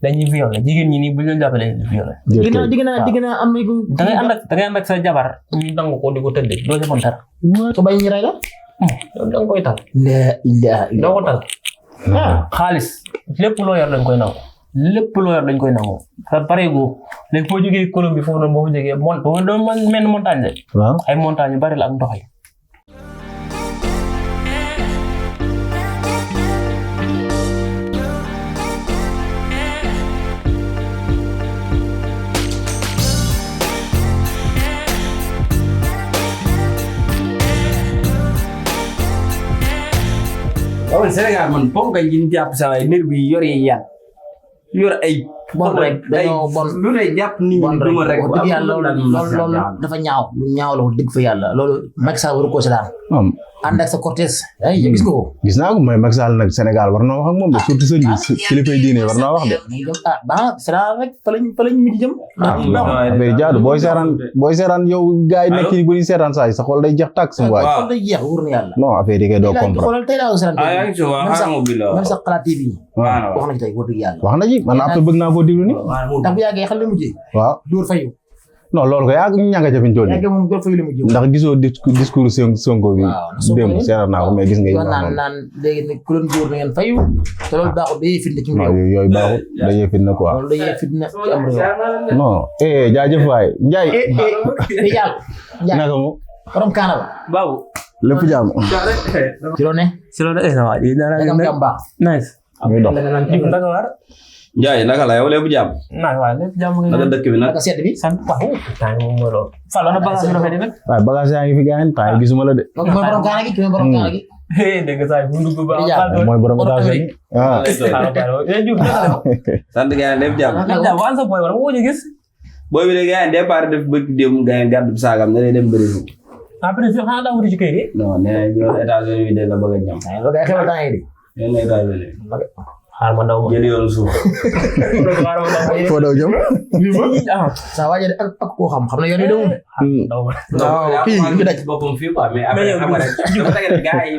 dañuy violer jigéen ñi nii bu ñu leen jàppalee dañuy violer. digg naa am da ngay ànd ak sa jabar ñu nangu ko di ko tëddee doo defoon dara. soo bañ ñu rey la. yow da nga koy tal. la ilaha illa doo ko tal. xaalis lépp loo yor dañ koy nangu. lépp loo yor dañ koy nangu. pare gu léegi foo jógee Colombie foofu noonu boo fa jógee doo mel montagne de. waaw ay montagne yu bari la ak ndox yi. waaw Sénégal man boobu kay ñu jàpp saa waay nit bi yor yi yan yor ay. bon rek dañoo bon lu lay jàpp nit ñi duma rek. wax dëgg yàlla loolu dafa ñaaw lu ñaaw la wax dëgg fa yàlla loolu Macky Sall waru ko si daan. ànd ak sa cortège. ay gis nga ko. gis naa ko mais Macky Sall nag Sénégal war na wax ak moom de surtout sëñ bi kilifay diine war naa wax de. Sénégal rek fa lañ mujj jëm. affaire jaadu booy seetaan yow gars yi nekk bu ñuy seetaan saa yi sa xol day jeex tàkk sama waay. xol day jeex wóor na yàlla. non affaire yi kay doo comprendre. xoolal tey laa seetaan même sax xalaat TV waaw wax na ci tey wax dëgg yàlla. wax na ci man après bëgg naa koo déglu ni. ndax bu yàggee xel la mujjee. waaw dóor fayu. non loolu ko yaa ñanga ca fi ñu toll nii. yàggee moom dóor fayu la mujjee. ndax gisoo discours Sonko bi. démb seetaan naa ko mais gis nga yi naan léegi nag ku leen dóor na ngeen fayu te loolu baaxul day fitna ci réew. yooyu baaxul day fitna quoi. loolu day fitna ci am réew. non jaajëf waay Ndiaye. naka mu. borom kaana ba. Babou. lépp jàmm. ci loo ne. waaw dara nga baax. nice. muy dox. naka war. Ndiaye naka la yow lépp jàmm. waaw lépp jàmm nga. naka dëkk bi nag. naka sedd bi. sant waaw. temps moom mooy loolu. Fallou na bagage bi rafet nag. waaye bagage yaa ngi fi gaañ temps gisuma la de. mooy borom kaana gi ki mooy borom kaana gi. dégg nga saa yi bu dugg ba. mooy borom bagage yi. sant gars yi lépp jàmm. waan sa boy war nga ko gis. booy bi de gars yi départ def bëgg dem gars yi gàddu saagam ne lay dem Brésil. après xanaa daa wuti ci kër yi. non nee nañ ñoo États-Unis bi de la bëgg a ñam. waaw loolu kay xewal temps yii de. nee na États-Unis. xaaral ma ndaw ma jëli yoon suuf. foo daw jëm. saa waaj ak koo xam na yoon wi de moom. waaw kii ngi daj boppam fii quoi mais après xam nga rek dafa tege gars yi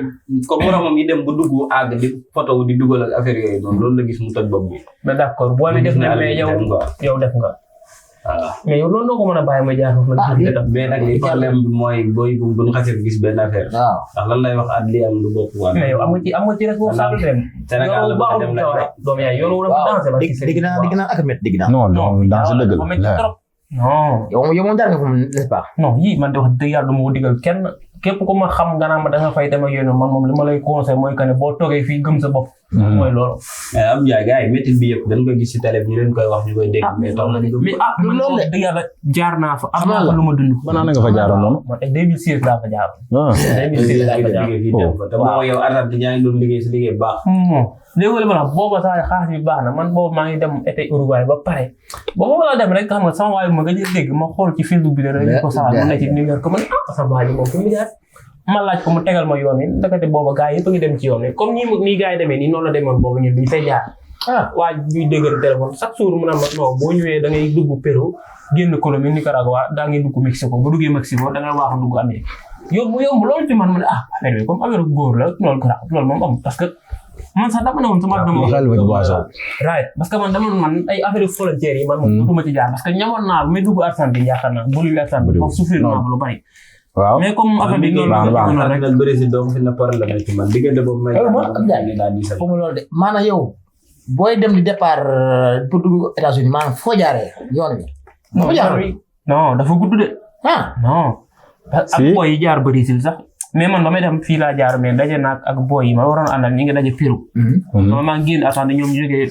comme moromam yi dem ba dugg àgg di photo di dugal ak affaire yooyu noonu loolu la gis mu toj bopp bi. mais d'accord boo mi def na mais yow def nga. waaw mais yow loolu noo ko mën a bàyyi ma jaar foofu la. mais nag li problème bi mooy booy bu ñu xasee gis benn affaire. waaw ndax lan lay wax at li am lu bokk waa. mais yow am nga ci responsable dem. Sénégal la bëgg a dem la doom yaay yow war a danser ba dégg naa ak met dégg naa. non danse dëgg la. non yow moom jaar nga foofu n'est-ce pas. non yii man de wax dëgg yàlla du ma ko digal kenn képp ku ma xam nga naan ma da nga fay dem ak yéen man moom li ma lay conseil mooy que ne boo toogee fii gëm sa bopp. mooy loolu. mais am jaay gars yi métti bi yëpp dañ koy gis ci télé bi ñu leen koy wax ñu koy dégg. mais taw na ni mais man wax dëgg yàlla jaar naa fa. am naa fa lu ma dund. banaa nga fa jaaroon noonu. man 2006 laa fa jaaroon. 2006 laa fa jaaroon. te boo yow Argentine yaa ngi doon liggéey si liggéey baax. léegi ma la booba saa xaalis bi baax na man boobu maa ngi dem été Uruguay ba pare boobu la dem rek xam nga sama waay ma nga dégg ma xool ci Facebook bi rek ko saa mu nekk ci New York ko man sama waay moom fu mu jaar ma laaj ko mu tegal ma yoon yi ndekete booba gars yi yëpp a ngi dem ci yoon yi comme nii gars yi demee nii noonu la demoon boobu ñun duñ fay jaar waa ñuy déggal téléphone chaque jour mu ne ma non boo ñëwee da ngay dugg Pérou génn Colombie Nicaragua daa ngay dugg Mexico bu duggee Mexico da ngay waaxu dugg Amérique yomb loolu ci man mu ne affaire bi comme affaire góor la loolu moom am parce que man sax dama ne woon sama dama right parce que man dama man ay affaire frontières yi man moom duma ci jaar parce que ñamoon naa mais dugg Argentine yaakaar naa Bolivie Argentine foofu souffrir naa lu bari waaw mais comme affaire bi noonu la rek Brésil doom fi na problème ci man diggante boobu may foofu loolu de maanaam yow booy dem di départ pour dugg États-Unis maanaam foo jaaree yoon wi non dafa gudd de non ak boy yi jaar Brésil sax mais man ba may dem fii laa jaar mais daje naag ak boy yi ma waroon àndal ñi ngi daje Pérou. maa ngi génn attendre ñoom ñu jógee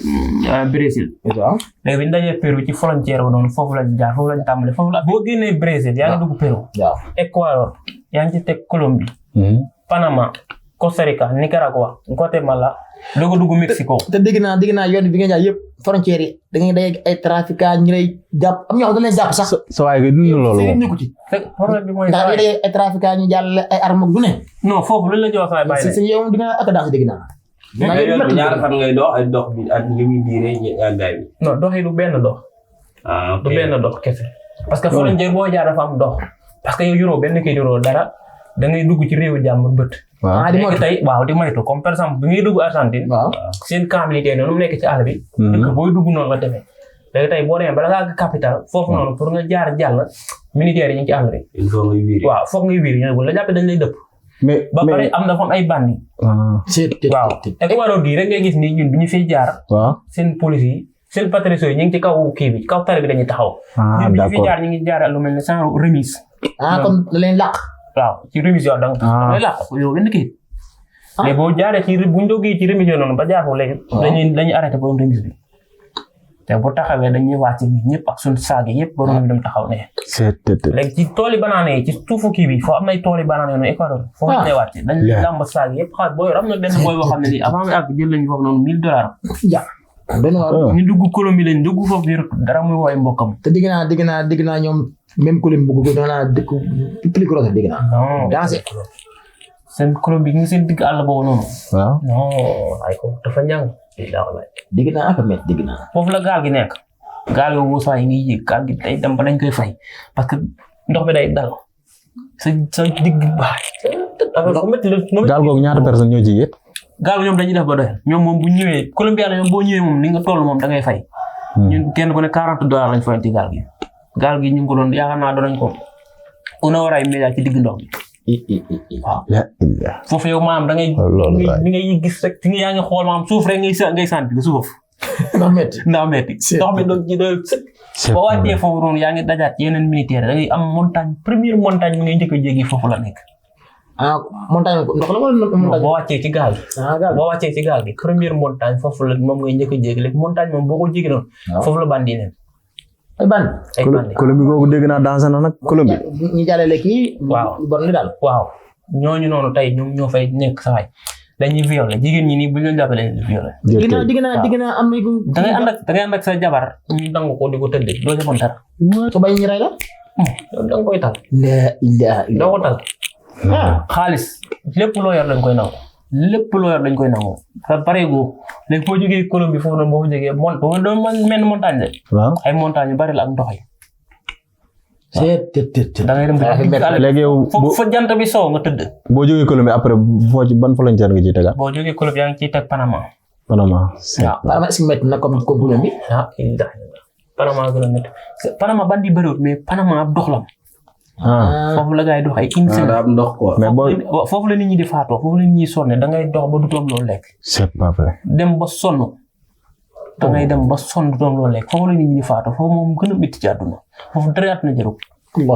Brésil. léegi bi ñu dajee Pérou ci frontière ba noonu foofu lañ jaar foofu lañ tàmbale foofu la boo génnee Brésil yaa ngi dugg Pérou. Équateur yaa ngi ci teg Colombie. Panama Costa Rica Nicaragua Guatemala doo ko dugg Mexico. te dégg naa yoon bi nga jaar yëpp frontière yi da ngay day ay trafiquants ñu lay jàpp am ñoo xam dañ lay jàpp sax. sa waay nga dund loolu moom problème bi mooy ndax day ay trafiquants ñu jàll ay armes du ne. non foofu luñ la jox sax bàyyi la. si yow di nga ak daal dégg naa. ñaar fan ngay dox ay dox bi ak li muy diire yàggaay bi. non dox yi du benn dox. du benn dox kese. parce que frontière boo jaar dafa am dox. parce que yow yoroo benn kii yoroo dara da ngay dugg ci réewu jàmm bët waaw léegi tey waaw di moytu comme par exemple bi ngay dugg Argentine seen camp militaire noonu mu nekk ci àll bi dëkk booy dugg noonu la demee léegi tey boo demee bala ngaa àgg capital foofu noonu pour nga jaar jàll militaire yi ñu ngi ci àll bi waaw foog ngay wiiri ñoom bu la jàppee dañ lay dëpp ba pare am na fa ay bandi waaw Ecuador gii rek ngay gis ni ñun bi ñu fiy jaar seen police yi seen patriotes yi ñu ngi ci kaw kii bi kaw tali bi dañuy taxaw ñun bi ñu fiy jaar ñu ngi jaar lu mel ne sans remise kon da leen làq waaw ci remise yow donc da lay làq yow benn kii mais boo jaaree ci buñ doggee ci remise noonu ba jaar foofu léegi dañuy arrêté borom remise bi te bu taxawee dañuy wàcc ñëpp ak suñu saag yi yëpp borom dem taxaw ne léegi ci tooli banaane yi ci suufu kii bi foo am nay tooli banaane yoonu Ecuador foofu lay wàcc dañ làmb saag yëpp xaalis boo yor am na benn booy boo xam ne nii avant muy àgg jël lañu foofu noonu $1000 ñu dugg Colombie lañ dugg foofu yor dara muy wooy mbokkam te dégg naa ñoom même Colombie bëgg ko doona dëkk plus gros dégg naa dansé seen Colombie ngi seen digg àll boobu noonu waaw non ay ko dafa ñàng dégg naa affaire met dégg naa foofu la gaal gi nekk gaal gi wuusaa yi ngi yéeg gaal gi day dem ba dañ koy fay parce que ndox bi day dal sa digg baax gaal googu ñaata personne ñoo ci yéeg gaal gi ñoom dañuy def ba doy ñoom moom bu ñëwee Colombien ñoom boo ñëwee moom ni nga toll moom da ngay fay ñun kenn ku ne $40 lañ fayanti gaal gi ñu ngi ko doon yaakaar naa doon nañ ko una war ay média ci digg ndox bi waaw foofu yow maam da ngay ni ngay gis rek fi nga yaa ngi xool maam suuf rek ngay sant suuf ndax metti ndox mi doon ci doy sëkk boo wàccee foofu noonu yaa ngi dajaat yeneen militaire da ngay am montagne première montagne bi ngay njëkk a jéggi foofu la nekk montagne ndox la wala montagne boo wàccee ci gaal gi boo wàccee ci gaal gi première montagne foofu la moom ngay njëkk a jéggi léegi montagne moom boo ko jéggi noonu foofu la bandi neen ay bandi Colombie googu dégg naa dansé na nag Colombie ñu jàllale kii waaw bon ni daal waaw ñooñu noonu tey ñoom ñoo fay nekk sawaay dañuy violé jigéen ñi nii bu ñu leen jàppalee dañuy violé digg naa am na da ngay ànd ak sa jabar ñu dangu ko di ko tëddee doo defoon dara so bay ñu rey la da nga koy tal la ilaha doo ko tal xaalis lépp loo yor dañ koy nangu lépp loo yor dañ koy nangu pare go léegi foo jógee Colombie foofu noonu boo fa jógee doon mel montagne la ay montagne yu bari la ak ndox yi da ngay dem léegi yow fa jant bi soo nga tëdd boo jógee Colombie après foo ci ban frontière nga ciy tegaat boo jógee Colombie yaa ngi ciy teg Panama Panama est-ce que métti na comme Colombie Panama gën a métti Panama bandi bëriwut mais Panama ab dox la foofu la ngay dox ay ndox quoi mais foofu la nit ñi di faatoo foofu la nit ñi sonne da ngay dox ba du toom loolu lekk c'est pas vrai dem ba sonn da ngay dem ba sonn du toom loolu lekk foofu la nit ñi di faatoo foofu moom gën a métti ci àdduna foofu dara na jëru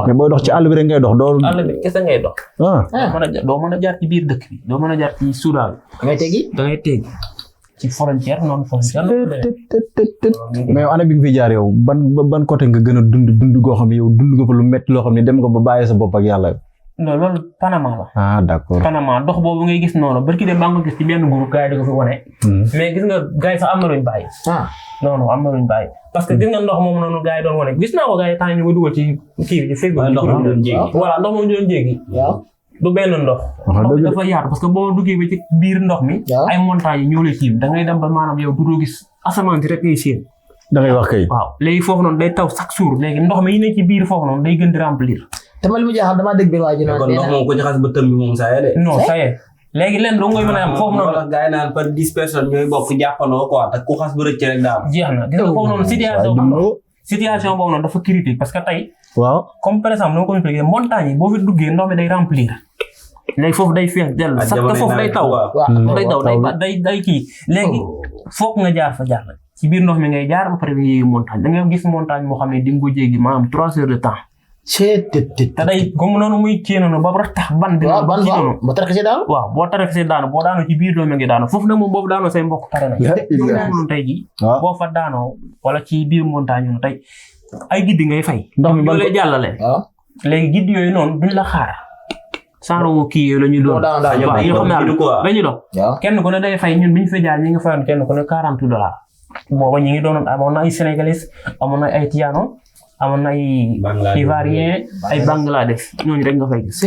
mais booy dox ci àll bi rek ngay dox doo àll bi kese ngay dox doo mën a jaar ci biir dëkk bi doo mën a jaar ci Soudan da ngay teggi ci frontière noonu frontière mais yow ana bi nga fi jaar yow ban côté nga gën a dund goo xam ne yow dund nga fa lu métti loo xam ne dem nga ba bàyyi sa bopp ak yàlla non loolu Panama la d'accord Panama dox boobu ngay gis noonu barki dem baa nga gis ci benn groupe gars yi di ko fi wane mais gis nga gars yi sax am na luñ bàyyi non am na luñ bàyyi parce que gis nga ndox moom noonu gars yi doon wane gis naa ko gars yi temps ñu ko dugal ci kii bi ci Facebook ndox moom ñu doon jéggi du benn ndox bi dafa yaatu parce que boo duggee ba ci biir ndox mi ay montagnes yi ñoo lay tiim da ngay dem ba maanaam yow du gis asamaan si rek ngay séen da ngay wax kay waaw léegi foofu noonu day taw chaque jour léegi ndox mi yi nekk ci biir foofu noonu day gën di remplir te ma li mu jaaxal damaa dégg benn waa ji naan kon ndox moom ko ci xas ba tëm bi moom saa de non ça y est léegi leen doo ngay mën a am foofu noonu gars yi naan par 10 personnes ñooy bokk jàppandoo quoi te ku xas ba rëcc rek daam jeex na gis nga foofu noonu situation boobu noonu dafa critique parce que tey waaw comme par exemple noo ko expliqué montagne yi boo fi duggee ndox mi day remplir léegi foofu day fees dell sax te foofu day taw day kii léegi foog nga jaar fa jaar la ci biir ndox mi ngay jaar ba pare nga yéegi montagne da ngay gis montagne moo xam ne di nga ko jéggi maanaam 3 heures de temps te day comme noonu muy kii noonu ba tax ban bi ba tarakse daanu waaw boo tarakse daanu boo daanoo ci biir ndox mi ngay daanu foofu nag moom boobu daanoo say mbokk pare na noonu tey ji boo fa daanoo wala ci biir montagne noonu tey ay giddi ngay fay ndox mi lay jàllale léegi giddi yooyu noonu duñ la xaar saaro kii yooyu la ñuy doon waaw yoo xam ne dañuy dox kenn ku ne day fay ñun bi ñu fa jaar ñi nga fayoon kenn ku ne $40 booba ñi ngi doon amoon na ay sénégalais amoon na ay tiano amoon na ay ivoirien ay Bangladesh ñooñu rek nga fay gis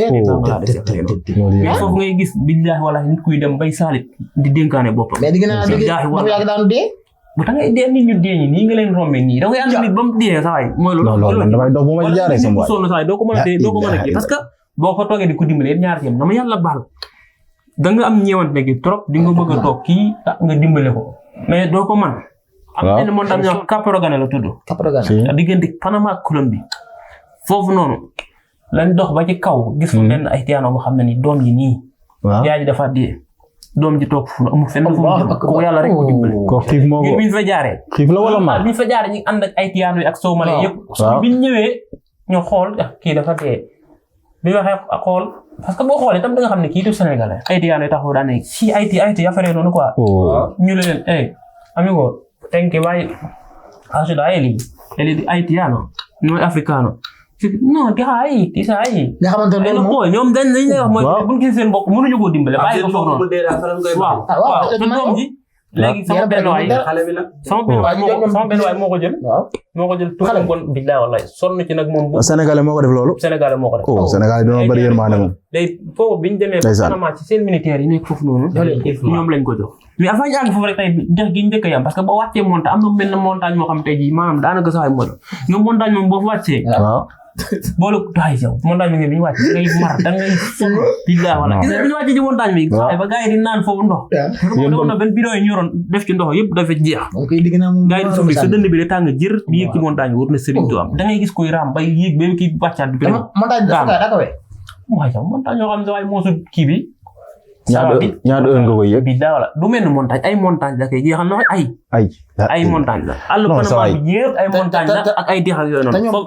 mais foofu ngay gis billahi wala nit kuy dem bay saalit di dénkaane boppam mais digg naa yàgg daanu dee bu da ngay dee nit ñu dee ñi nii nga leen rombee nii da ngay ànd nit ba mu dee saa waay mooy loolu damay dox bu ma jaaree sama waay sonn saa waay doo ko mën a kii parce que boo fa toogee di ko dimbali ñaar yam na ma yàlla baal da nga am ñeewante gi trop di nga bëgg a toog kii nga dimbale ko mais doo ko man am benn montagne ñoo Caprogane la tudd. Caprogane diggante Panama ak Colombie foofu noonu lañ dox ba ci kaw gis fa benn haïtien boo xam ne ni doom ji nii. waaw yaay ji dafa dee doom ji toog fu amul fenn fu mu ko yàlla rek ko dimbale. ko xiif moo ko bi ñu fa jaaree. xiif la wala mar bi ñu fa jaaree ñu ànd ak haïtien yi ak soomale yëpp. bi ñu ñëwee ñu xool kii dafa dee bi waxee xool parce que boo xoolee tam da nga xam ne kii du Sénégalais haïtien yi taxaw daan ne si Haïti affaire noonu quoi. ñu leen amigo tenke vai ayuda a él es haitiano no es africano no deja ahí dice ahí nga xamante ne loolu moom ñoom dañ lay wax mooy bu ñu gis seen bopp mënuñu ko dimbale bàyyi ko foofu noonu waaw te doom ji léegi sama benn waay moo ko jël tuuti bon billaay wallaay sonn ci nag moom Sénégalais moo ko def loolu Sénégalais moo ko def Sénégalais dañoo bari yërmande moom day foofu biñ demee Panama ci seen militaire yi nekk foofu noonu ñoom lañ ko jox mais avant ñu àgg foofu rek tey dex gi ñu njëkk a yam parce que boo wàccee montagne am na benn montagne moo xam tey jii maanaam daanaka sax ay moo nga montagne moom boo fa wàccee waaw boolu taay yow montagne bi nga bi ñu wàcc da ngay mar da ngay sonn billaay wala gis nga bi ñu wàccee ci montagne bi ba gars yi di naan foofu ndox demoon na benn bidon yi ñoroon def ci ndox yëpp dafa jeex gars yi di suuf sa dënd bi da tàng jër di yéeg ci montagne bi wut na sëriñ tu am da ngay gis koy raam bay yéeg ba kii wàccaat bi montagne da ko waaye yow montagne yoo xam ne waaye moosu kii bi ñaata heure nga koy yëg billaay wala du mel ni montagne ay montagne la koy jeexal na ay montagne la àll Panama bi yëpp ay montagne la ak ay dex ak yooyu noonu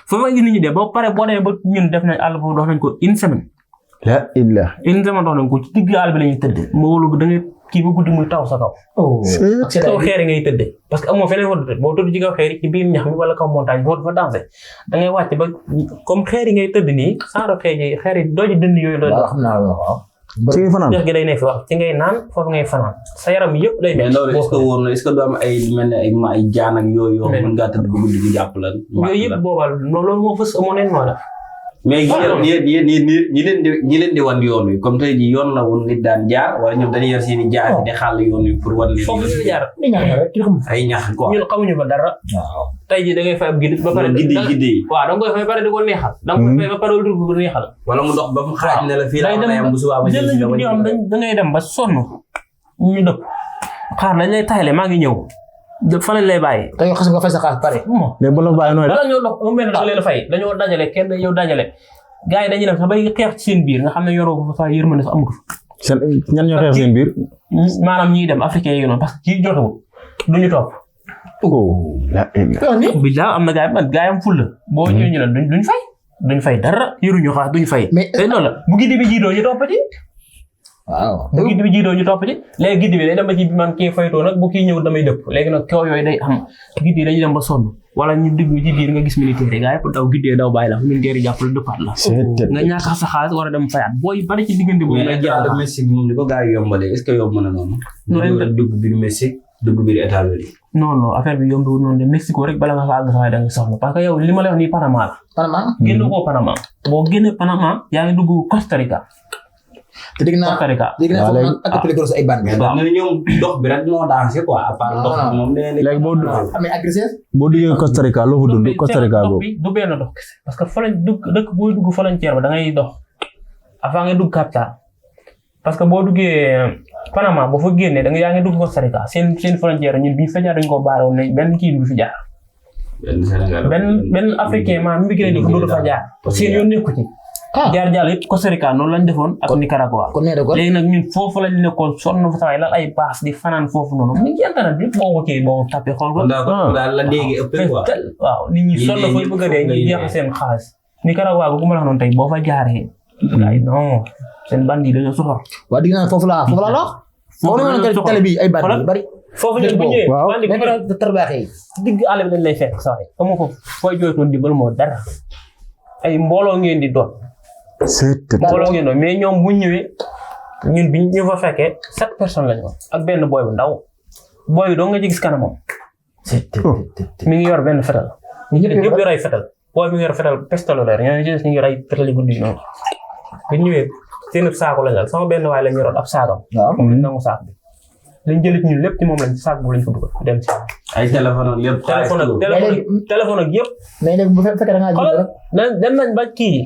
foofu nga gis nit ñi de ba pare boo demee ba ñun def nañ àll boobu dox nañ ko une semaine dox nañ ko ci digg àll bi la ñuy tëddee moolu da ngay kii ba guddi muy taw sa kaw kaw xeer ngay tëddee parce que amoo feneen foo tëdd boo tëdd ci kaw xeer yi ci biir ñax mi wala kaw montagne foo fa dansé da ngay wàcc ba comme xeer yi ngay tëdd nii sans xeer yi doo ci dënd yooyu ci ngay fanaan jox gi day nekk wax ci ngay naan foofu ngay fanaan sa yaram yëpp day mais loolu est-ce que wóor na est-ce que du am ay mel ne ay jaan ak yooyu mën ngaa tëdd ba guddi gi jàpp la yooyu yëpp boobal loolu moo fës amoon nañ moo la mais yéen ñi leen di wan yoon wi comme tey jii yoon la woon nit daan jaar wala ñoom dañuy yor seen i jaar di xàll yoon wi pour wan leen foofu ñu jaar ay ñax quoi ñun xamuñu fa dara tey jii da ngay fay ab gidi ba pare gidi waaw da nga koy fay ba pare di ko neexal da nga koy fay ba pare di ko neexal wala mu dox ba mu xaaj ne la fii la am bu subaa ba jël da ngay dem ba sonn ñu dëpp xaar lañ lay tayle maa ngi ñëw fa lañ lay bàyyi te yow xas nga fay sa xaalis pare léegi bu la bàyyi nooy wala ñoo dox un mel da leen fay dañoo dajale kenn yow dajale gars yi dañuy dem sax bay xeex ci seen biir nga xam ne yoroo ko fa yërmande sax amatu seen ñan ñoo xeex seen biir maanaam ñiy dem africain yi noonu parce que ci jotewul duñu topp billaay am na gars yi am fulla boo ñëwee ñu ne duñ fay dara yoruñu xaalis duñ fay te loolu la bu giddi bi jiitoo ñu topp ci waaw bu giddi bi jiitoo ñu topp ci léegi giddi bi day dem ba ci man kii faytoo nag bu kii ñëw damay dëpp léegi nag kaw yooyu day am giddi dañuy dem ba sonn wala ñu digg ci biir nga gis militaire yi gars yëpp daw giddee daw bàyyi la militaire yi jàpp la dëppaat la nga ñàkk sa xaalis war a dem fayaat booy bari ci diggante boobu mais état Mexique moom ni ko gars yi yombalee est-ce que yomb na noonu dugg biir Mexique dugg biir États-Unis non affaire bi yombiwul noonu de Mexico rek bala nga fa àgg sax da nga soxla parce que yow li ma lay wax nii Panama la génn koo Panama boo génne Panama yaa ngi dugg Costa Rica te dégg naa foofu nag ak appliqué ay bande mais dañ ne ñoom dox bi rek moo dansé quoi à part dox moom léegi amee agressé boo duggee Costa Rica loo fa dund Costa Rica boobu du benn dox kese parce que fa lañ dugg dëkk booy dugg frontière ba da ngay dox avant nga dugg capital parce que boo duggee Panama boo fa génnee da nga yaa ngi dugg Costa Rica seen frontière ñun bi ñu fa jaar dañu ko baare woon ne benn kii du fi jaar benn africain maa immigré di ko dootu fa jaar seen yoon nekku ci jaar yëpp Costa Rica noonu lañ defoon ak Nicaragua léegi nag ñun foofu lañ nekkoon sonn fa saway lal ay baas di fanaan foofu noonu ñu ngi internet bi boo ko kii boo tapé xool ko daal la dégg ëpp quoi waaw nit ñi sonn fa bëgg a dee ñu jeex seen xaalis Nicaragua bu ma la wax noonu tey boo fa jaaree ay non seen bandi dañoo soxor waaw digg naa foofu la wax foofu la nga télé bi ay bandi bari foofu ñu bu ñëwee bandi bi tarbaaxee digg àll bi dañ lay fekk saway amoo ko fooy jooytoon dimbal moo dara ay mbooloo ngeen di doon mbooloo ngeen doon mais ñoom bu ñëwee ñun bi ñu fa fekkee 7 personnes lañu woon ak benn boy bu ndaw boy bi doo nga ci gis kanamam mi ngi yor benn fetal ñëpp yor ay fetal boy mi ngi yor fetal pistolet ñoo ci ñu yor ay fetal yu guddi noonu bi ñëwee seen saako lañ dal sama benn waay lañ yoroon ab saakam moom lañ nangu saak bi lañ jëlee ci ñun lépp ci moom lañ saak bu lañ ko dugal dem ci ay téléphone ak lépp téléphone ak yëpp mais léegi bu fekkee da ngaa dem nañ ba kii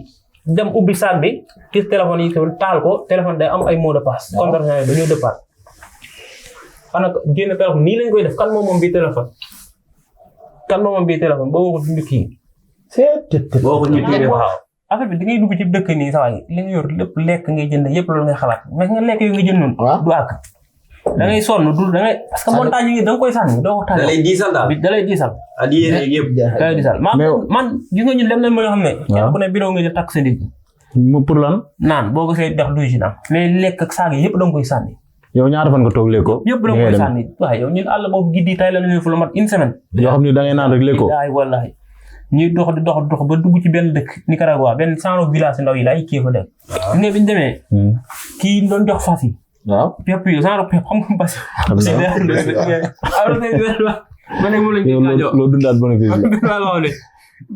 dem ubbi saag bi gis téléphone yi taal ko téléphone day am ay mot de passe. contravention yi dañoo départ. xanaa génn téléphone nii lañ koy def kan moom bii téléphone. kan moom bii téléphone boo ko dund kii. boo ko ñu waaw affaire bi da ngay dugg ci dëkk nii saa yi li nga yor lépp lekk ngay jënd yëpp loolu ngay xalaat mais nga lekk yu nga jënd noonu. du àgg da ngay sonn du da ngay parce que montagne yi da nga koy sànni doo ko tànn. da lay diisal daal da lay diisal. ak yéen yëpp. da lay diisal man gis nga ñun dem nañ ma yoo xam ne. kenn ku ne bidon nga jël takk sa ndig. pour lan. naan boo ko see def duy si naan mais lekk ak saag yi yëpp da nga koy sànni. yow ñaata fan nga toog léeko. yëpp da nga koy sànni waaye yow ñun àll boobu giddi tay la ñu fu la mat une semaine. yoo xam ne da ngay naan rek léeko. wallahi ñuy dox ba dugg ci benn dëkk Nicaragua benn genre village ndaw yi la ay kii fa def. ne bi ñu demee. kii doon jox fas yi. waaw pepp yi genre pepp xam nga basi. loo dundaat bénéfice la.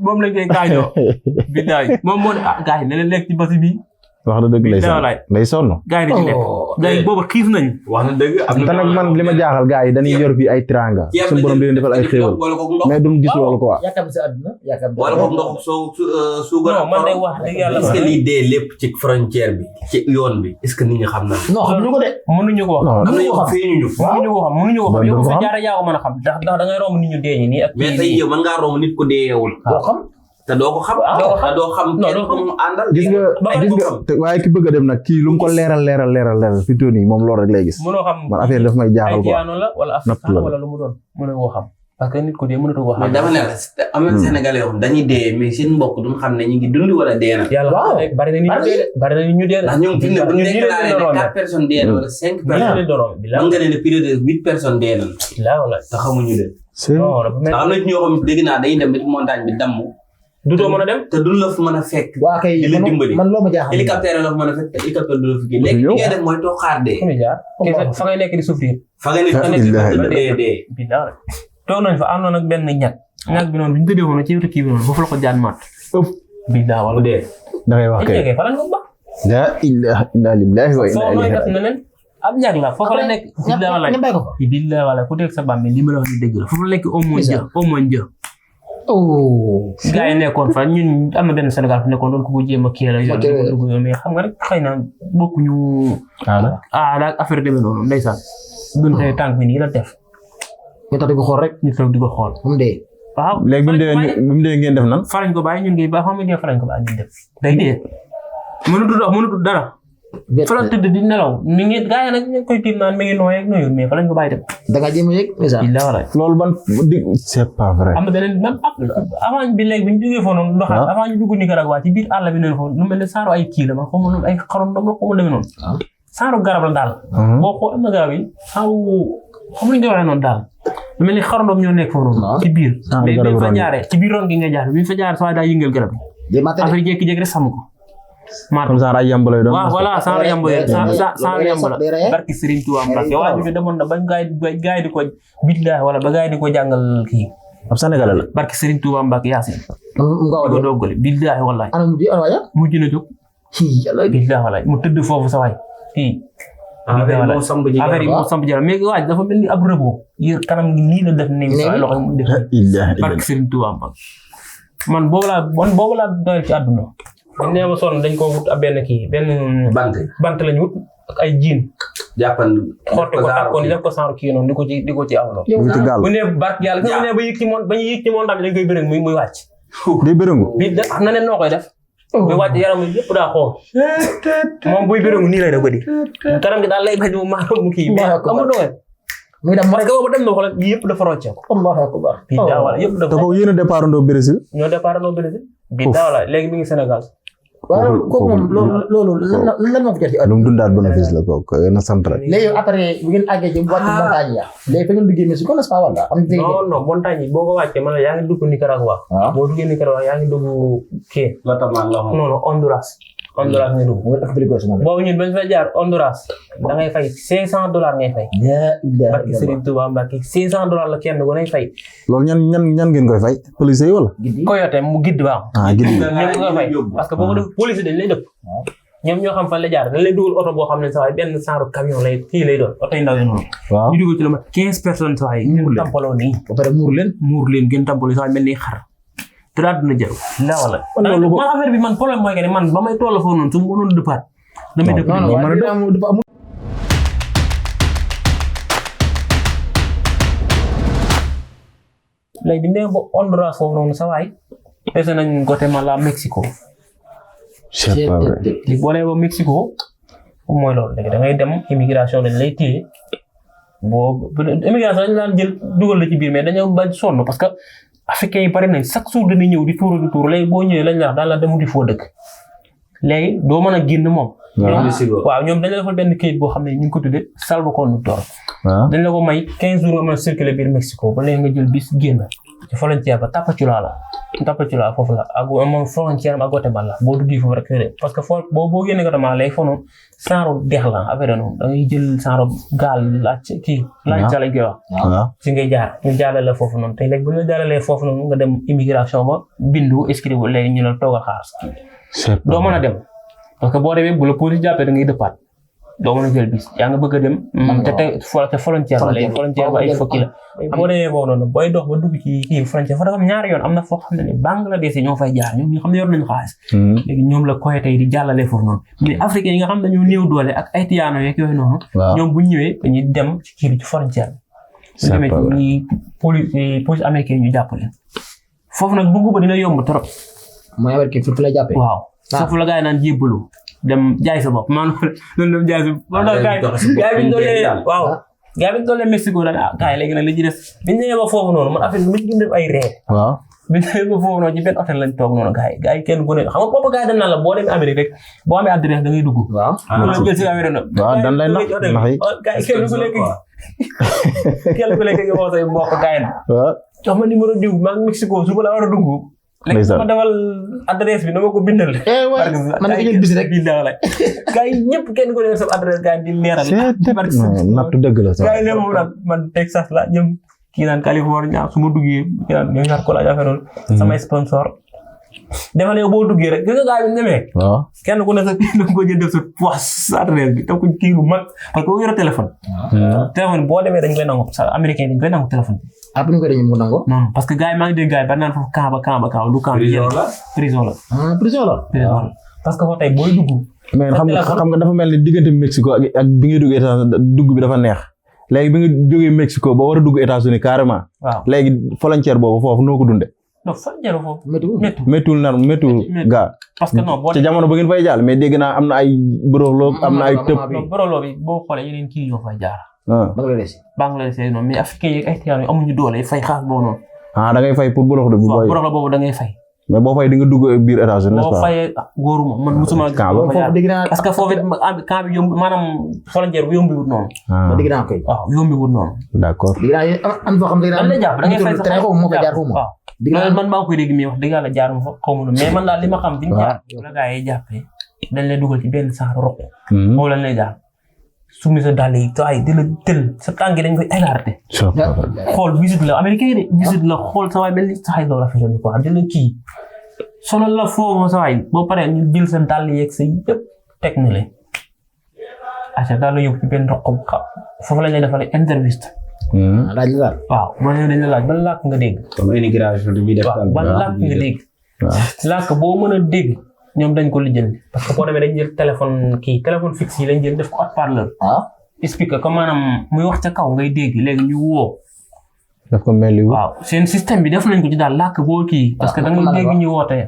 moom lañ koy kaajoo. billaay moom moo gars yi ne leen lekk ci basi bi. wax na dëgg lay sonn. gars yi di ci lekk. gars yi booba xiif nañu. wax na dëgg am te nag man li ma jaaxal gars yi dañuy yor fii ay teraanga. suñu borom di leen defal ay xéewal mais duñ gis loolu quoi. yaakaar si àdduna yaakaar wala ko ndox suugar. non man day wax dëgg yàlla. est-ce que lii dee lépp ci frontière bi ci yoon bi est-ce que nit ñi xam na. non xamuñu ko de. mënuñu ko wax. am na yoo xam feeñuñu. mënuñu ko xam yow sa jaara yaa ko mën a xam ndax da ngay romb nit ñu dee ñi nii ak. mais tey yow mën ngaa romb nit ko deewul. doo xam. te doo ko xam. doo xam kenn ku mu àndal. gis nga waaye ki bëgg a dem nag kii lu mu ko leeral fi mu toll nii moom loolu rek lay gis. mënoo xam man affaire daf may jaaxal quoi. ay la wala africain wala lu mu doon mënoo koo xam. parce que nit ko dee mënatoo ko xam. mais dama ne la am na Sénégalais yoo xam dañuy dee mais seen mbokk duñ xam ne ñu ngi dund wala dee na. yàlla bari na nit ñu dee ndax ñoom fi mu ne bu ñu déclaré ne 4 personnes dee na wala 5 personnes. mën nga ne plus de 8 personnes dee na. te xamuñu leen. ndax am na ci ñoo xam dégg naa dañuy dem ba ci montagne bi damm. du doo mën a dem te duñ la fa mën a fekk. waa kay di la dimbali man loo ma jaaxal. hélicoptère la fa mën a fekk te hélicoptère du la fi kii léegi li ngay def mooy toog xaar dee. fa ngay nekk di souffrir. fa ngay nekk di dee. toog nañ fa àndoon ak benn ñag bi noonu bi ñu tëddee woon ci wetu kii bi noonu foofu la ko jaan maat. bidaa wala dee. da ngay wax kay fa lañ ko ba. la ilaha illa lillahi wa inna ilayhi raji'un. ab ñag la foofu la nekk. bidaa wala ku dégg sa bàmmeel li ma la wax ni dëgg la foofu la nekk au moins jë. gars yi nekkoon fa ñun am na benn Sénégal fa nekkoon doon ko jéem a kii la yoon mais xam nga rek xëy na bokkuñu aada ak affaire demee noonu ndeysaan buñ xëy tànk bi nii la def ñu tax di ko xool rek ñu toog di ko xool mu dee waaw léegi bi mu dee ngeen def nan farañ ko bàyyi ñun ngi ba xam nga farañ ko bàyyi ñun def day dee mënutul dox mënutul dara fa la tëdd di nelaw mi ngi gars yi nag ñu koy tiim naan mi ngi nooy ak nooyul mais fa lañ ko bàyyi dem da nga jéem a yëg loolu ban c'est pas vrai am na beneen même avant bi léegi bi ñu jógee foofu noonu ndoxal avant ñu dugg Nicaragua ci biir àll bi noonu foofu lu mel ne saaru ay kii la man xaw ma noonu ay xarom dam la xaw ma demee noonu saaru garab la daal boo xool am na garab yi xam nañ ko waxee noonu daal lu mel ni xarondoom ñoo nekk foofu noonu ci biir mais bi fa jaaree ci biir ron gi nga jaar bi fa jaar soo daa yëngal garab yi affaire jékki-jékki rek sàmm ko comme ça ay yamb lay doon waaw voilà sans yamb la barki Serigne Touba Mbacke waa ñu demoon na ba gaay di ko billahi wala ba gaay di ko jàngal kii ab Sénégalais la barki Serigne Touba Mbacke Yaasin nga doggale billahi wallahi mujj na jóg billahi wallahi mu tëdd foofu sa waay kii affaire yi moo samp jara mais waaj dafa mel ni ab rëboo yër kanam gi nii la def ni sa loxo mu def barki Serigne Touba Mbacke man boobu laa doyal ci àdduna dañ ne ma sonn dañ ko wut ab benn kii benn bant lañ wut ak ay jiin jàppan xotti ko takkoon def ko sans kii noonu di ko ci aw noonu bu ne barke yàlla bu ne ba yëg ci montagne dañ koy bërëng muy wàcc day bërëngu bi am na ne noo koy def muy wàcc yaram yëpp daa xool moom buy bërëngu nii lay def bëdi kanam gi daal lay bañ mu maanaam mu kii mais amul doole muy dem parce que boobu dem na xoolal yëpp dafa rocce ko Allahu akbar yëpp dafa ko yéen a départ ndoo Brésil ñoo départ ndoo Brésil bi daaw la léegi mi ngi Sénégal waaw kooku moom loolu lan moo fi jot ci lu mu dundaat bénéfice la kooku na sant rek léegi après bu ngeen àggee ci wàcc montagne ya léegi fa ngeen duggee Mexico n'est-ce pas wala am non montagne yi boo ko wàccee man la yaa ngi dugg Nicaragua boo duggee Nicaragua yaa ngi dugg kii non Honduras nga dugg boobu ñun bañ fa jaar Honduras da ngay fay $500 ngay fay barki Serigne Touba Mbacke $500 la kenn ku ne fay loolu ñan ngeen koy fay police yi wala koyote mu gidd baax gidd ñoom koy fay parce que boo ko def police dañ lay dëpp ñoom ñoo xam fan la jaar dañ lay dugal oto boo xam ne sax benn genre camion lay kii lay doon oto yi ndaw yi noonu ñu dugal ci lu mat 15 personnes sax ñu tampaloo nii ba pare muur leen gën tampaloo sax mel ni xar dara dina jël la wala man affaire bi man problème mooy que ne man ba may toll foofu noonu su ma mënoon dëppaat damay dëpp léegi bi ñu ba Honduras foofu noonu sa waay dese nañ Guatemala Mexico li boo nee ba Mexico mooy loolu léegi da ngay dem immigration dañ lay téye boo immigration dañ daan jël dugal la ci biir mais dañoo bañ sonn parce que africains yi bari nañ chaque jour dañuy ñëw di tuuru léegi boo ñëwee lañ la wax daal la demuti foo dëkk léegi doo mën a génn moom. waaw ñoom dañ la defal benn kayit boo xam ne ñu ngi ko tuddee salvoconductor. dañ la ko may 15 jours nga mën a circuler biir Mexico ba léegi nga jël bis génn ci frontière ba Tapachula foofu la ak moom frontière am ak Guatemala boo duggee foofu rek parce que foo boo génnee Guatemala léegi foofu noonu saaru dex la affaire noonu da ngay jël saaru gaal laaj lañ koy wax. si ngay jaar ñu jaarale la foofu noonu te léegi bu ñu la jaaralee foofu noonu nga dem immigration ba bindu inscrire léegi ñu la toogal xaar doo mën a dem parce que boo demee bu la police jàppee da ngay dëppaat doo mën a jël bis yaa nga bëgg a dem te frontière la léegi frontière ba ay fokki la boo demee boobu noonu booy dox ba dugg ci kii frontière fa dafa am ñaari yoon am na foo xam ne Bangladesh yi ñoo fay jaar ñoom ñi xam ne yor nañu xaalis léegi ñoom la Koweït yi di jàllalee foofu noonu mais africain yi nga xam ne dañoo néew doole ak ay tiyaano yeeg yooyu noonu ñoom bu ñëwee dañuy dem ci kii bi ci frontière bi bu demee ci police américain ñu jàpp leen foofu nag dugg ba dina yomb trop mooy américain fi la jàppee waaw foofu la gaa yi naan jébbalu dem jaay sa bopp maanaam loolu dem jaay sa bopp gaa yi bi ñu doolee waaw gaa bi ñu doolee Mexico daal gaa yi léegi nag li ci des bi ñu ñëwee ba foofu noonu man affaire bi ma ci def ay ree waaw bi ñu ñëwee ba foofu noonu ci benn hôtel lañ toog noonu gaa yi kenn ku ne xam nga boobu gaa yi dañ naan la boo demee Amérique rek boo amee adresse da ngay dugg waaw dan lay nax gaa yi kenn ku nekk nga wax say mbokk gaa yi jox ma numéro diw maa ngi Mexico suba la war a dugg léegi sama demal adresse bi dama ko bindal. man nga jël bis rek bii daal la gars yi ñëpp kenn ko def sa adresse gars yi di leeral. nattu dëgg la sax gars yi ne moom nag man Texas la jëm kii naan California su ma duggee kii naan ñoom ñaar ko la jafe noonu. samay sponsor. demal yow boo duggee rek gis nga gars yi demee. waaw kenn ku ne sa kii da nga ko jël def sa poche sa adresse bi daf ko kii bu mag parce que boo yoree téléphone. téléphone boo demee dañ koy nangu sa américain dañ koy nangu téléphone. après ñu koy dañu mu nangu. non parce que gars yi maa ngi dégg gars yi ba naan foofu camp du camp prison la. prison la. parce que foofu tey booy dugg. mais xam nga dafa mel ni diggante Mexico ak bi ngay dugg dugg bi dafa neex léegi bi nga jógee Mexico ba war a dugg États-Unis carrément. waaw léegi frontière boobu foofu noo ko dundee. non frontière foofu. méttiwul gaa. parce que non boo ci jamono ba ngeen fay jàll mais dégg naa am na ay borolo am na ay tëb. borolo bi boo xoolee yeneen kii yoo fay jaar. Bangladesh noonu mais africain yi ay tiyaano amuñu doole fay xaas boobu noonu. da ngay fay pour borox de. borox boobu da ngay fay. mais boo fay di nga dugg biir États-Unis n'est-ce pas. boo fayee góoruma man musuma. parce que foofu camp bi yomb maanaam frontière bu yombiwut noonu. dégg naa koy. waaw yombiwut noonu. d'accord. dégg naa am foo xam ne da ngay fay sax moo koy jaar foofu waaw. man maa ngi koy dégg mais wax dëgg yàlla jaaruma fa xaw ma mais man daal li ma xam. diñ jaar la gaa yi jàppee dañ lay dugal ci benn sax roq. foofu lañ lay jaar. sumi sa dàll yi taay di la tël sa tànk dañ koy écarté. xool visite la américain de visite la xool sa waay mel ni saxay loolu affaire bi quoi dina kii sonal la foofu sa waay boo paree ñu jël sa dàll yeeg sa yëpp teg na leen. acca daal la yóbbu ci benn roq bu xam foofu lañ lay defalee interviste. laaj la waaw mooy dañ la laaj ban làkk nga dégg. comme immigration bi def waaw ban làkk nga dégg. làkk boo mën a dégg. ñoom dañ ko lijjanti parce que boo demee dañ jël téléphone fixe yi lañ jël def ko haut-parleur. explique comme maanaam muy wax ca kaw ngay dégg léegi ñu woo. daf ko mel ni waaw seen système bi def nañ ko ci daal làkk boo kii. parce que da ngay dégg ñu woote.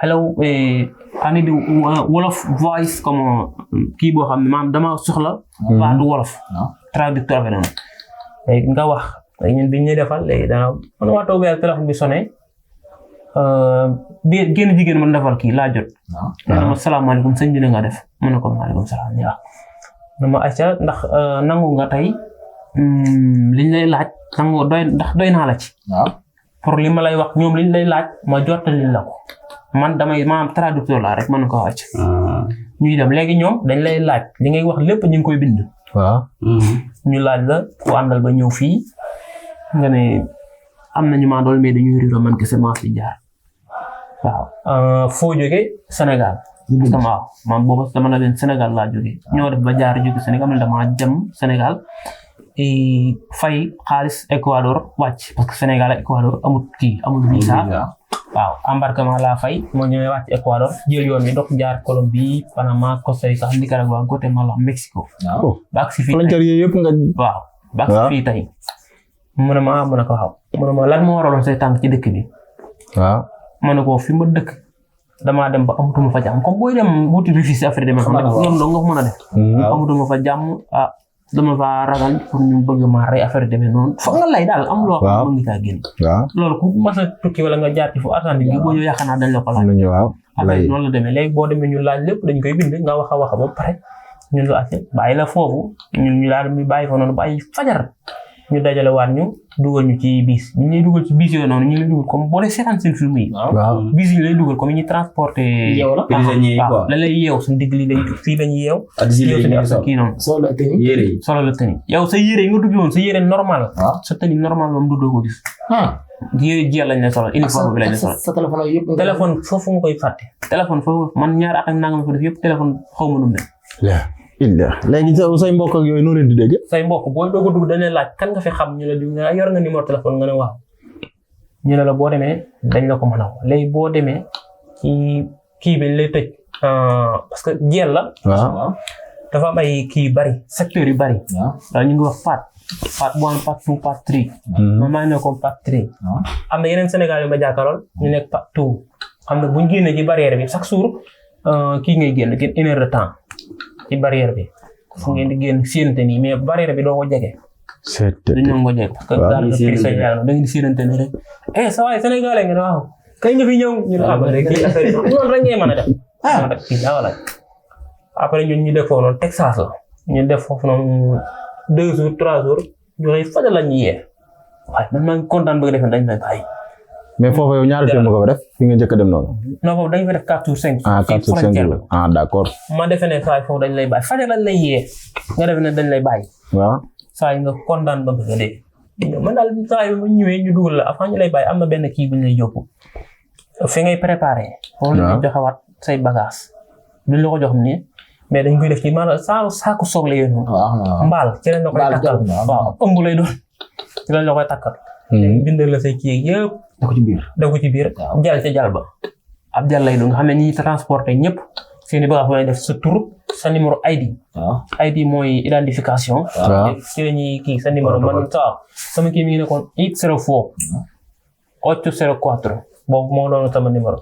hello I need wolof voice comme kii boo xam ne maanaam dama soxla. baatu wolof. traducteur bi noonu. léegi nga wax ñun bi ñu defal léegi dana man waa toog téléphone bi sonné. génn jigéen mën defal kii laa jot. waaw salaamaaleykum sëñ bi na nga def mu ne ko maaleykum salaam waaw. dama acca ndax nangu nga tey liñ lay laaj nangu doy naa la ci. pour li ma lay wax ñoom liñ lay laaj ma jottali la ko man damay maanaam traducteur laa rek mën ko wàcc. ñuy dem léegi ñoom dañ lay laaj li ngay wax lépp ñu ngi koy bind. waaw. ñu laaj la ku àndal ba ñëw fii nga ne am nañu maa dool mais dañuy réeroo man kese maa fi jaar. waaw foo jógee Sénégal. waaw man boobu dama la leen Sénégal laa jógee. ñoo def ba jaar jóge Sénégal man dama jëm Sénégal fay xaalis Ecuador wàcc parce que Sénégal ak Ecuador amul visa waaw embarquement laa fay moo ñëwee wàcc Ecuador jël yoon bi dox jaar Colombie Panama Costa Rica Nicaragua Guatemala Mexico. waaw baag si fii frontière yooyu yëpp nga. waaw baag si fii tey. mu ne ma ko waaw mu ne ma lan moo waraloon say tànk ci dëkk bi. waaw ma ne ko fi ma dëkk damaa dem ba amatuma fa jàmm comme booy dem wuti réfugié Afrique de xam ne ñoom dong nga ko mën a def. amatuma fa jàmm dama fa ragal pour ñu bëgg maa rey affaire demee noonu foog nga lay daal am loo xam ne mën nga kaa génn. waaw loolu ku mas a tukki wala nga jaar ci fu Atlantique bi boo ñëw yaakaar naa dañ la ko laaj. waaw affaire noonu la demee léegi boo demee ñu laaj lépp dañ koy bind nga wax a ba pare ñun lu àtte bàyyi la foofu ñun ñu daal di bàyyi fa noonu bàyyi fajar ñu dajale waat ñu dugal ñu ci biis ñu lay dugal ci biis yooyu noonu ñu lay dugal comme boo dee seetaan seen film yi. waaw biis yi ñu lay dugal comme ñu transporté. yeew la prisonnier yi quoi la lay yeew suñu digg li lay fii lañu yeew. ak kii noonu. solo la tëni yére yi solo la tëni yow sa yére yi nga dugg woon sa yére normal. sa tëni normal moom du doo ko gis. yére jeex lañ lay solo uniforme bi lañ lay solo. sa téléphone yëpp. téléphone foofu nga koy fàtte. téléphone foofu man ñaari at ak nangam ko def yëpp téléphone xaw ma nu mu léegi say mbokk ak yooyu noo leen di dégg. say mbokk booy doog a dugg dañ lay laaj kan nga fi xam ñu ne nga yor nga numéro téléphone nga ne waaw ñu ne la boo demee dañ la ko mën a wax léegi boo demee ci kii bi lay tëj parce que jeel la. waaw dafa am ay kii yu bari secteur yu bari. waaw ñu ngi wax Part 1 Part 2 Part 3. man maa ngi nekkoon Part 3. am na yeneen Sénégal yu ma jàkkaarlool ñu nekk Part 2 xam ne bu ñu génnee ci barrière bi chaque jour kii ngay génn une heure de temps. ci barrière bi fu ngeen di génn séenante nii mais barrière bi doo ko jege. dañu ko jege parce que daal di prix da ngeen di séenante nii rek sa waay sénégalais nga ne waaw kañ nga fi ñëw ñu ne rek kii affaire yi noonu rek ngay mën a def kii daa wala après ñun ñu def foofu noonu Texas la ñu def foofu noonu 2 jours 3 jours ñu lay fajal la ñu yee waaye man maa ngi kontaan bëgg def dañ lay bàyyi. mais foofu yow ñaari film nga ko def fi nga njëkk a dem noonu. non foofu dañu fa def 4 jours 5 jours. 4 jours 5 jours d'accord. ma defe ne saa yi foofu dañ lay bàyyi fajal lañ lay yee nga defe ne dañ lay bàyyi. waaw saa yi nga kontaan ba bëgg a dee. man daal saa yi bu ñëwee ñu dugal la avant ñu lay bàyyi am na benn kii bu ñu lay yóbbu fi ngay préparé. foofu la ñuy joxewaat say bagage duñ la ko jox nii mais dañ koy def ci maanaam saako soog la yéen. mbaal ci lañ la koy takkal waaw ëmb lay doon ci lañ la koy takkal. bindal la say kii yëpp. da ko ci biir jàll ca jàll ba ab jàll lay doon nga xam ne ñi transporté ñëpp seeni bagage lañ def sa tur sa numéro ID. ID mooy identification. ci la ñuy kii sa numéro man sama kii mi ngi nekkoon 804 804 boobu moo doon sama numéro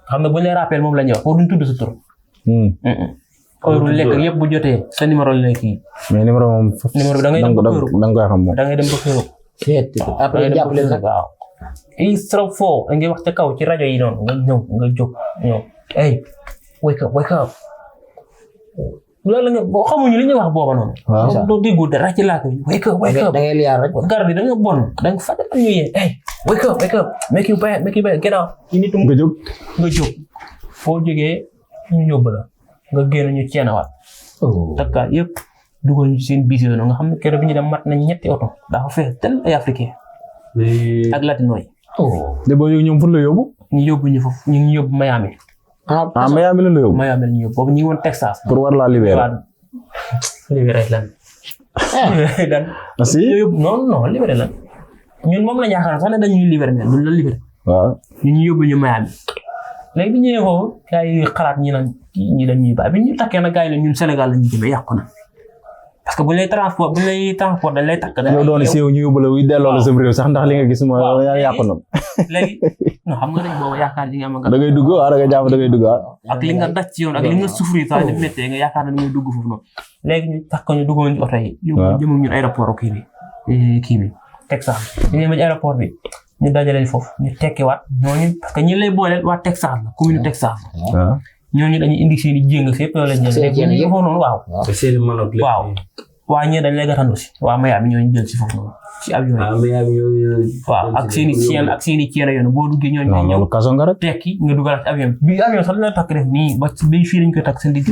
xam ne bu ñu lay rappel moom la ñuy wax foofu duñ tudd sa tur. heure lekk yëpp bu jotee sa numéro la kii. mais numéro moom numéro bi da ngay dem ba Féerou da nga koy xam moom. da ngay dem ba Féerou. après jàppale nag waaw. il sera foo da ngay wax ca kaw ci rajo yi noonu nga ñëw nga jóg ñëw hey wake up loolu nga boo xamuñu li ñuy wax booba noonu. waaw doo déggu dara ci laaka bi wake up da ngay liyaar rek. garde da nga bon da nga fàtte ñu yee hey wake up make you bad get out. nga jóg foo jógee ñu yóbbu la nga génn ñu ceenawaat. takka yëpp dugal ñu seen bis yooyu nga xam ne keroog bi ñu dem mat nañ ñetti oto dafa fees tel ay africain ak latino yi. de boo ñoom fu la yóbbu. ñu yóbbu ñu foofu ñu ngi yóbbu Miami. Miami la yóbbu. Miami la ñu yóbbu boobu ñu ngi woon Texas. pour war laa libérer. libérer lan. si non libérer lan ñun moom la ñu yaakaar sax ne dañuy libérer mais duñ la libérer. waaw ñu yóbbu ñu Miami. léegi bi ñu ñëwee foofu gars yi xalaat ñi naan ñi dañuy bàyyi bi ñu takkee nag gars yi ñun Sénégal lañu jëmee yàqu na. parce que bu ñu lay transport dañ lay takk. yow doon siiw ñu yóbbu la wuy delloo la sam réew sax ndax li nga gis mooy yàqu na. léegi non xam nga dañ boobu yaakaar li nga am da ngay dugg waaw da ngay jàpp da ngay dugg waaw. ak li nga daj ci yoon ak li nga souffrir saa di méttee nga yaakaar ne ngay dugg foofu noonu. léegi ñu takk ñu duggoon ci oto yi. waaw jëm ñun aéroport kii bi Texas ñu ñëw ci aéroport bi ñu dajale foofu ñu tekkiwaat ñooñu parce que ñi lay booleel waa Texas la commune Texas. waaw ñooñu dañuy indi seen i jéng fépp loolu la ñu jël foofu noonu waaw. waaw waa ñii dañ lay gàttandu si waa Miami ñooñu jël si foofu noonu ci avion yi. waaw ak seen i ceen yoon boo duggee ñooñu. waaw loolu kaso nga rek. tekki nga dugal ci avion bi avion sax dina takk def nii ba fii lañ koy takk seen digg.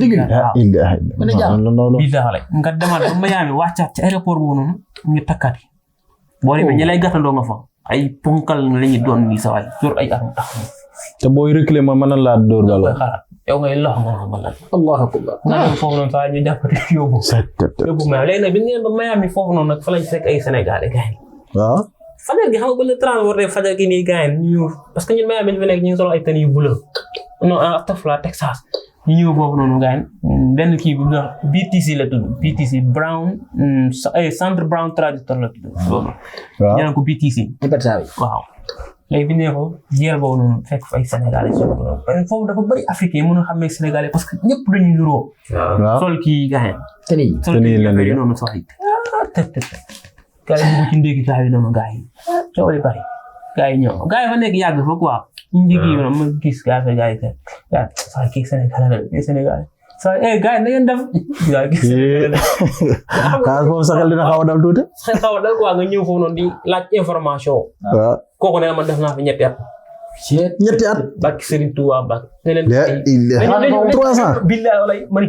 nga demaat ba Miami wàccaat ci aéroport boobu noonu ñu takkaat yi boo demee ñi lay gàttandoo nga fa ay ponkal la ñuy doon nii sa waay yor ay arme tax te booy reculer ma mën na laa dóor bala yow ngay lox nga balal Allahu akbar nga dem foofu noonu saa ñu jàppati yóbbu Miami léegi nag bi ñu ba Miami foofu noonu nag fa lañ fekk ay Sénégalais gars yi waaw fajar gi xam nga bu la transporté fajar gi nii gars yi ñu ñëw parce que ñun Miami bi fi nekk ñu ngi solo ay tenue yu bleu non astafurlah Texas ñu ñëw foofu noonu gars yi benn kii bu ñu BTC la tudd BTC Brown centre Brown Traditor la tudd. waaw ñu naan ko BTC. waaw léegi bi ñu nee ko jël boobu noonu fekk fa ay Sénégalais foofu dafa bëri africain mën a xam ne Sénégalais parce que ñëpp dañuy niroo. waaw sol kii gars yi. tenue yi noonu sol yi. gars yi dugg ci ndékki kaay bi noonu gars yi coow li bari gars yi ñëw gars yi fa nekk yàgg fa quoi njëkk yi ma gis gars yi saa kii Sénégal saa gars yi na ngeen def gars yi kaas foofu sa xel dina xaw a dal tuuti xaw a dal quoi nga ñëw foofu noonu di laaj information waaw kooku ne man def naa fi ñetti at Barke Serigne Touba Mbacke ne leen 300 billahi walay man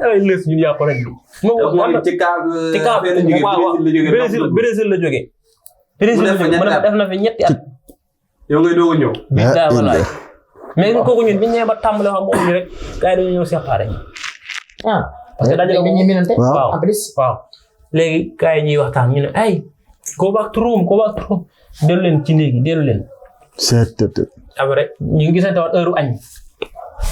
ay lees ñun yaa ko rek ci cas Brésil la jógee def na fi ñetti at yow ngay doog a ñëw billahi walay mais kooku ñun bi ñëwee ba tàmbale xam moom rek gars yi dañu ñëw séparé parce que dajale waaw léegi gars yi ñuy waxtaan ñu ne ay go back to room dellu leen ci néegi dellu leen après ñu ngi gisante waat heure añ.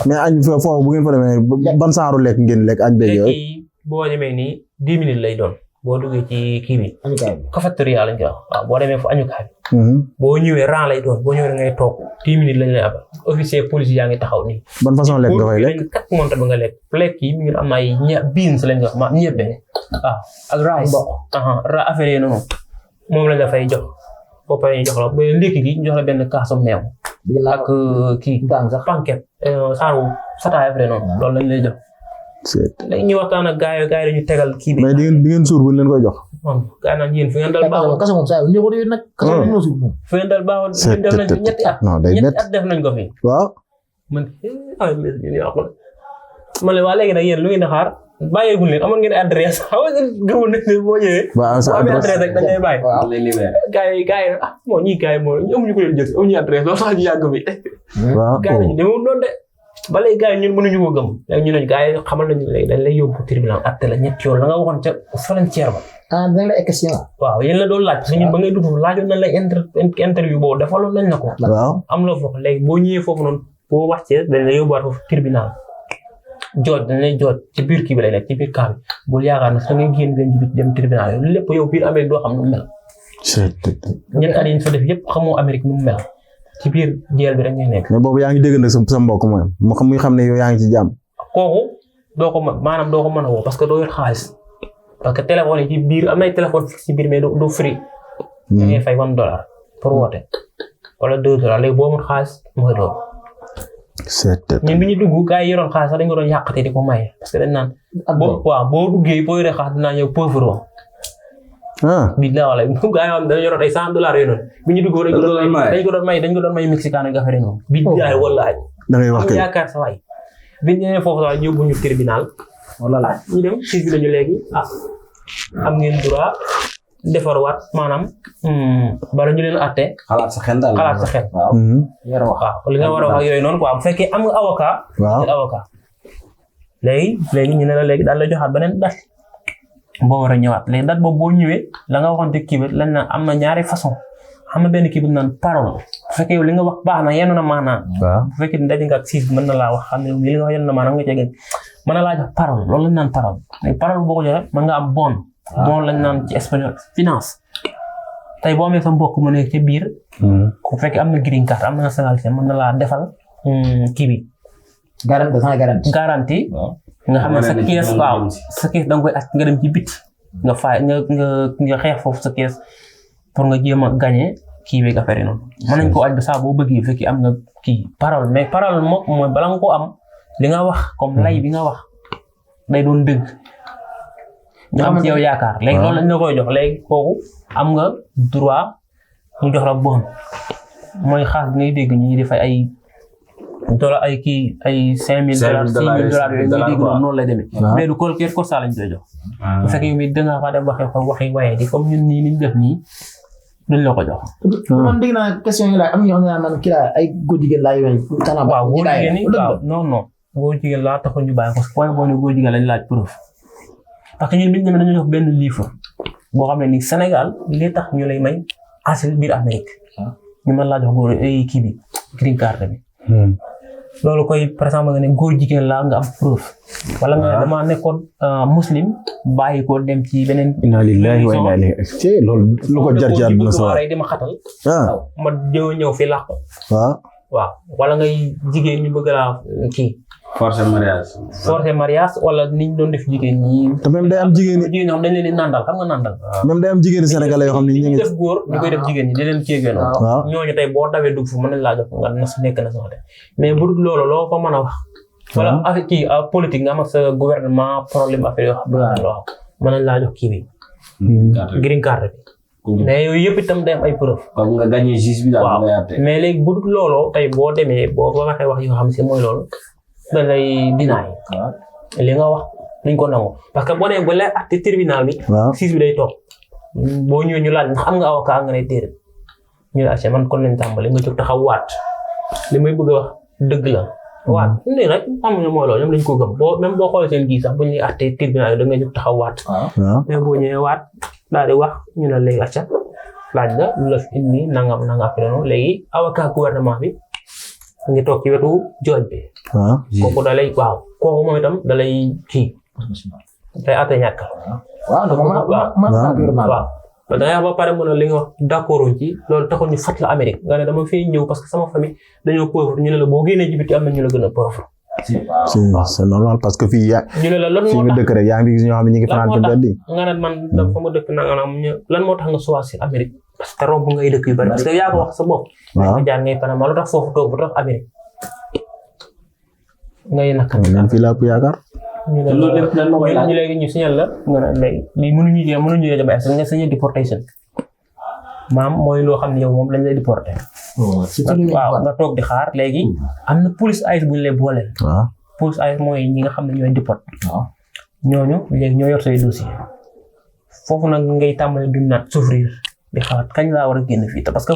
mais añ foofu bu ngeen fa demee ban saaru lekk ngeen lekk añ beeg yooyu. léegi boo demee nii 10 minutes lay doon boo duggee ci kii bi. cafétéria lañ koy wax waaw boo demee fu añukaay bi. boo ñëwee rang lay doon boo ñëwee da ngay toog 10 minutes lañ lay abal officier police yaa ngi taxaw nii. ban façon lekk nga fay lekk. 4 montre ba nga lekk lekk yi mi ngi am ay beans lañ wax ma ñebe waaw ak rice. affaire yi noonu moom lañ la fay jox. boo paree ñu jox la ba ndékki gi ñu jox la benn kaasu meew. ak kii panket saaru fataay après noonu loolu lañ lay jox. léegi ñu waxtaan ak gars yi dañu tegal kii bi. mais di ngeen suur bu leen koy jox. gars naan yéen fi ngeen dal baaxul. kaso moom saa yu ñëw ko nag kaso bi ñu suur moom. fi ngeen dal baaxul def nañ fi ñetti at. non day métti ñetti at def nañ ko fi. waaw. man ay mes ñu yàqu la. man la waa léegi nag yéen lu ngeen di xaar bàyyeegul leen amoon ngeen adresse xam nga gëmul nañ ne boo ñëwee. waaw sa adresse rek dañ lay bàyyi. waaw lay libéré. gars yi moo ñii gars yi moo amuñu ko leen jël amuñu adresse loolu sax ñu yàgg bi. waaw gars yi demewul noonu de ba léegi gars yi ñun mënuñu ko gëm léegi ñu ne gars yi xamal nañu léegi dañ lay yóbbu tribunal atte la ñetti yoon la nga waxoon ca frontière ba. dañ la question. waaw yéen la doon laaj parce que ñun ba ngay dugg laajoon nañ la interview boobu defaloon nañ la ko. waaw am la foofu léegi boo ñëwee foofu noonu boo wàccee dañ la yóbbuwaat foofu tribunal dañ lay jooj ci biir kii bi lay nekk ci biir camp bi bul yaakaar ne da ngay génn dem tribunal yooyu lépp yow biir Amérique doo xam nu mu mel. ñetti at yi ñu fa def yëpp xamoo Amérique nu mu mel ci biir jeel bi rek ñuy nekk. mais boobu yaa ngi dégg nag sa mbokk mooy muy xam ne yow yaa ngi ci jàmm. kooku doo ko mën a woo parce que doo yor xaalis parce que téléphone yi ci biir am na ay téléphone fixe ci biir mais du free. da ngay fay $1 pour woote wala $2 léegi boo amul xaalis mooy loolu. ñun bi ñu dugg gars yi yoroon xaalis sax dañ ko doon yàqate di ko maye parce que dañ naan. boo duggee boo yoree xaalis dinaa ñëw pauvre. bii daa wala gars yi am dañu yoroon ay $100 yooyu noonu bi ñu dugg dañ ko doon may mexicain ak affaire noonu. bii jaay wala aj da ngay wax kay yaakaar sa waay bi ñu ñëwee foofu sax yóbbu ñu tribunal wala laaj ñu dem ci bi lañu léegi am ngeen droit defarwaat maanaam bala ñu leen àtte. xalaat sa xel daal waaw. li nga war a wax ak yooyu noonu quoi bu fekkee am nga avocat. avocat léegi ñu ne la léegi daal la joxaat beneen date boo war a ñëwaat léegi date boobu boo ñëwee la nga waxoon te kii bi lañ naan am na ñaari façon am na benn kii bi naan parole bu fekkee yow li nga wax baax na yenn na maanaam. bu fekkee daje nga ak siis mën na laa wax xam ne li nga wax yenn na maanaam nga cee mën na laa jox parole loolu lañ naan parole léegi parole boo ko joxee mën nga am bon lañ naan ci espagnol finance tey boo amee sa mbokk mu nekk ci biir. ku fekkee am na green card am na nationalité mën na laa defal kii bi. garantie. nga xam ne sa kees sa kees da nga koy nga dem ci biti nga xeex foofu sa kees pour nga jéem a gagné kii beeg affaire yi noonu. mën nañ koo aj ba saa boo bëggee fekkee am nga kii parole mais parole moom mooy bala nga ko am li nga wax comme lay bi nga wax day doon dëgg. ñu am ci yow yaakaar léegi loolu lañ la koy jox léegi kooku am nga droit ñu jox la bon mooy xaas bi ngay dégg ñi di fay ay $5,000 $6,000 yooyu ngay dégg noonu lay demee. mais du kol kër kosa lañ koy jox. bu fekkee yow mii da nga fa dem waxi waaye di comme ñun nii niñ def nii duñ la ko jox. man dégg naa question yi laaj am ñoo xam ne man kii laa ay góor jigéen laa yooyu. waaw góor jigéen yi waaw non góor jigéen laa taxul ñu bàyyi ko point boo ne góor jigéen lañ laaj preuve parce que ñun biñ demee dañu jox benn livre boo xam ne ni Sénégal li tax ñu lay may asile biir Amérique ñu mën laa jox góor kii bi green card bi loolu koy par exemple nga ne góor jigéen laa nga am preuve wala nga dama nekkoon muslim bàyyi ko dem ci beneen inna lillahi wa inna ilayhi loolu lu ko jar dina sa waay dama xatal ma ñëw fi làq waaw wala ngay jigéen ñu bëgg laa kii forcé mariage wala niñ doon def jigéen ñi te même day am jigéen ñi xam dañ leen di nandal xam nga nandal même day am jigéen sénégalais yoo xam ne ñu ngi def góor ñu koy def jigéen ñi di leen kéegee noonu ñooñu tey boo dawee dugg fu mën nañ laa jox nga nas nekk na soxla mais bu dul loolu loo ko mën a wax wala affaire kii politique nga am ak sa gouvernement problème affaire yoo xam loo mën nañ laa jox kii bi green card bi mais yooyu yëpp itam day am ay preuve comme nga gagné juge bi daal mais léegi bu dul loolu tey boo demee boo waxee wax yoo xam si mooy loolu da lay dinaay li nga wax duñ ko nangu parce que boo demee ba lay àtte tribunal bi siis bi day toog boo ñëwee ñu laaj ndax am nga avocat nga ne déedéet ñu la man kon nañ tàmbali nga jóg taxaw waat li may bëgg a wax dëgg la waat nii rek amuñu mooy loolu ñoom lañ ko gëm boo même boo xoolee seen gii sax bu ñuy àtte tribunal da nga jóg taxaw waat mais boo ñëwee waat daal di wax ñu ne léegi acca laaj la lu la fi indi nangam après noonu léegi avocat gouvernement bi ngi toog ci wetu jooj bi kooku da lay waaw kooku moom itam da lay kii day àtte ñàkk waaw da ngay wax ba pare mu ne li nga wax d'accord ci loolu taxul ñu fat la Amérique nga ne dama fay ñëw parce que sama famille dañoo pauvre ñu ne la boo génnee jibiti am na ñu la gën a pauvre c'est normal parce que fii ñu ne la lan moo tax dëkk rek yaa ngi gis ñoo xam ne ñu ngi fanaan ci mbedd yi nga ne man dafa ma dëkk lan moo tax nga choisir Amérique parce que romb ngay dëkk yu bari parce que yaa ko wax sa bopp nga jaar ngay Panama lu tax foofu toog bu tax Amérique ngay naka fii laa ko yaakaar ñu léegi ñu signal la nga ne léegi lii mënuñu jëm nga signé déportation maam mooy loo xam ne yow moom lañ lay déporté waaw nga toog di xaar léegi am na police AIS bu ñu lay booleel police AIS mooy ñi nga xam ne ñooy déporté ñooñu léegi ñoo yor say dossier foofu nag ngay tàmbali du naat souffrir di xalaat kañ laa war a génn fii te parce que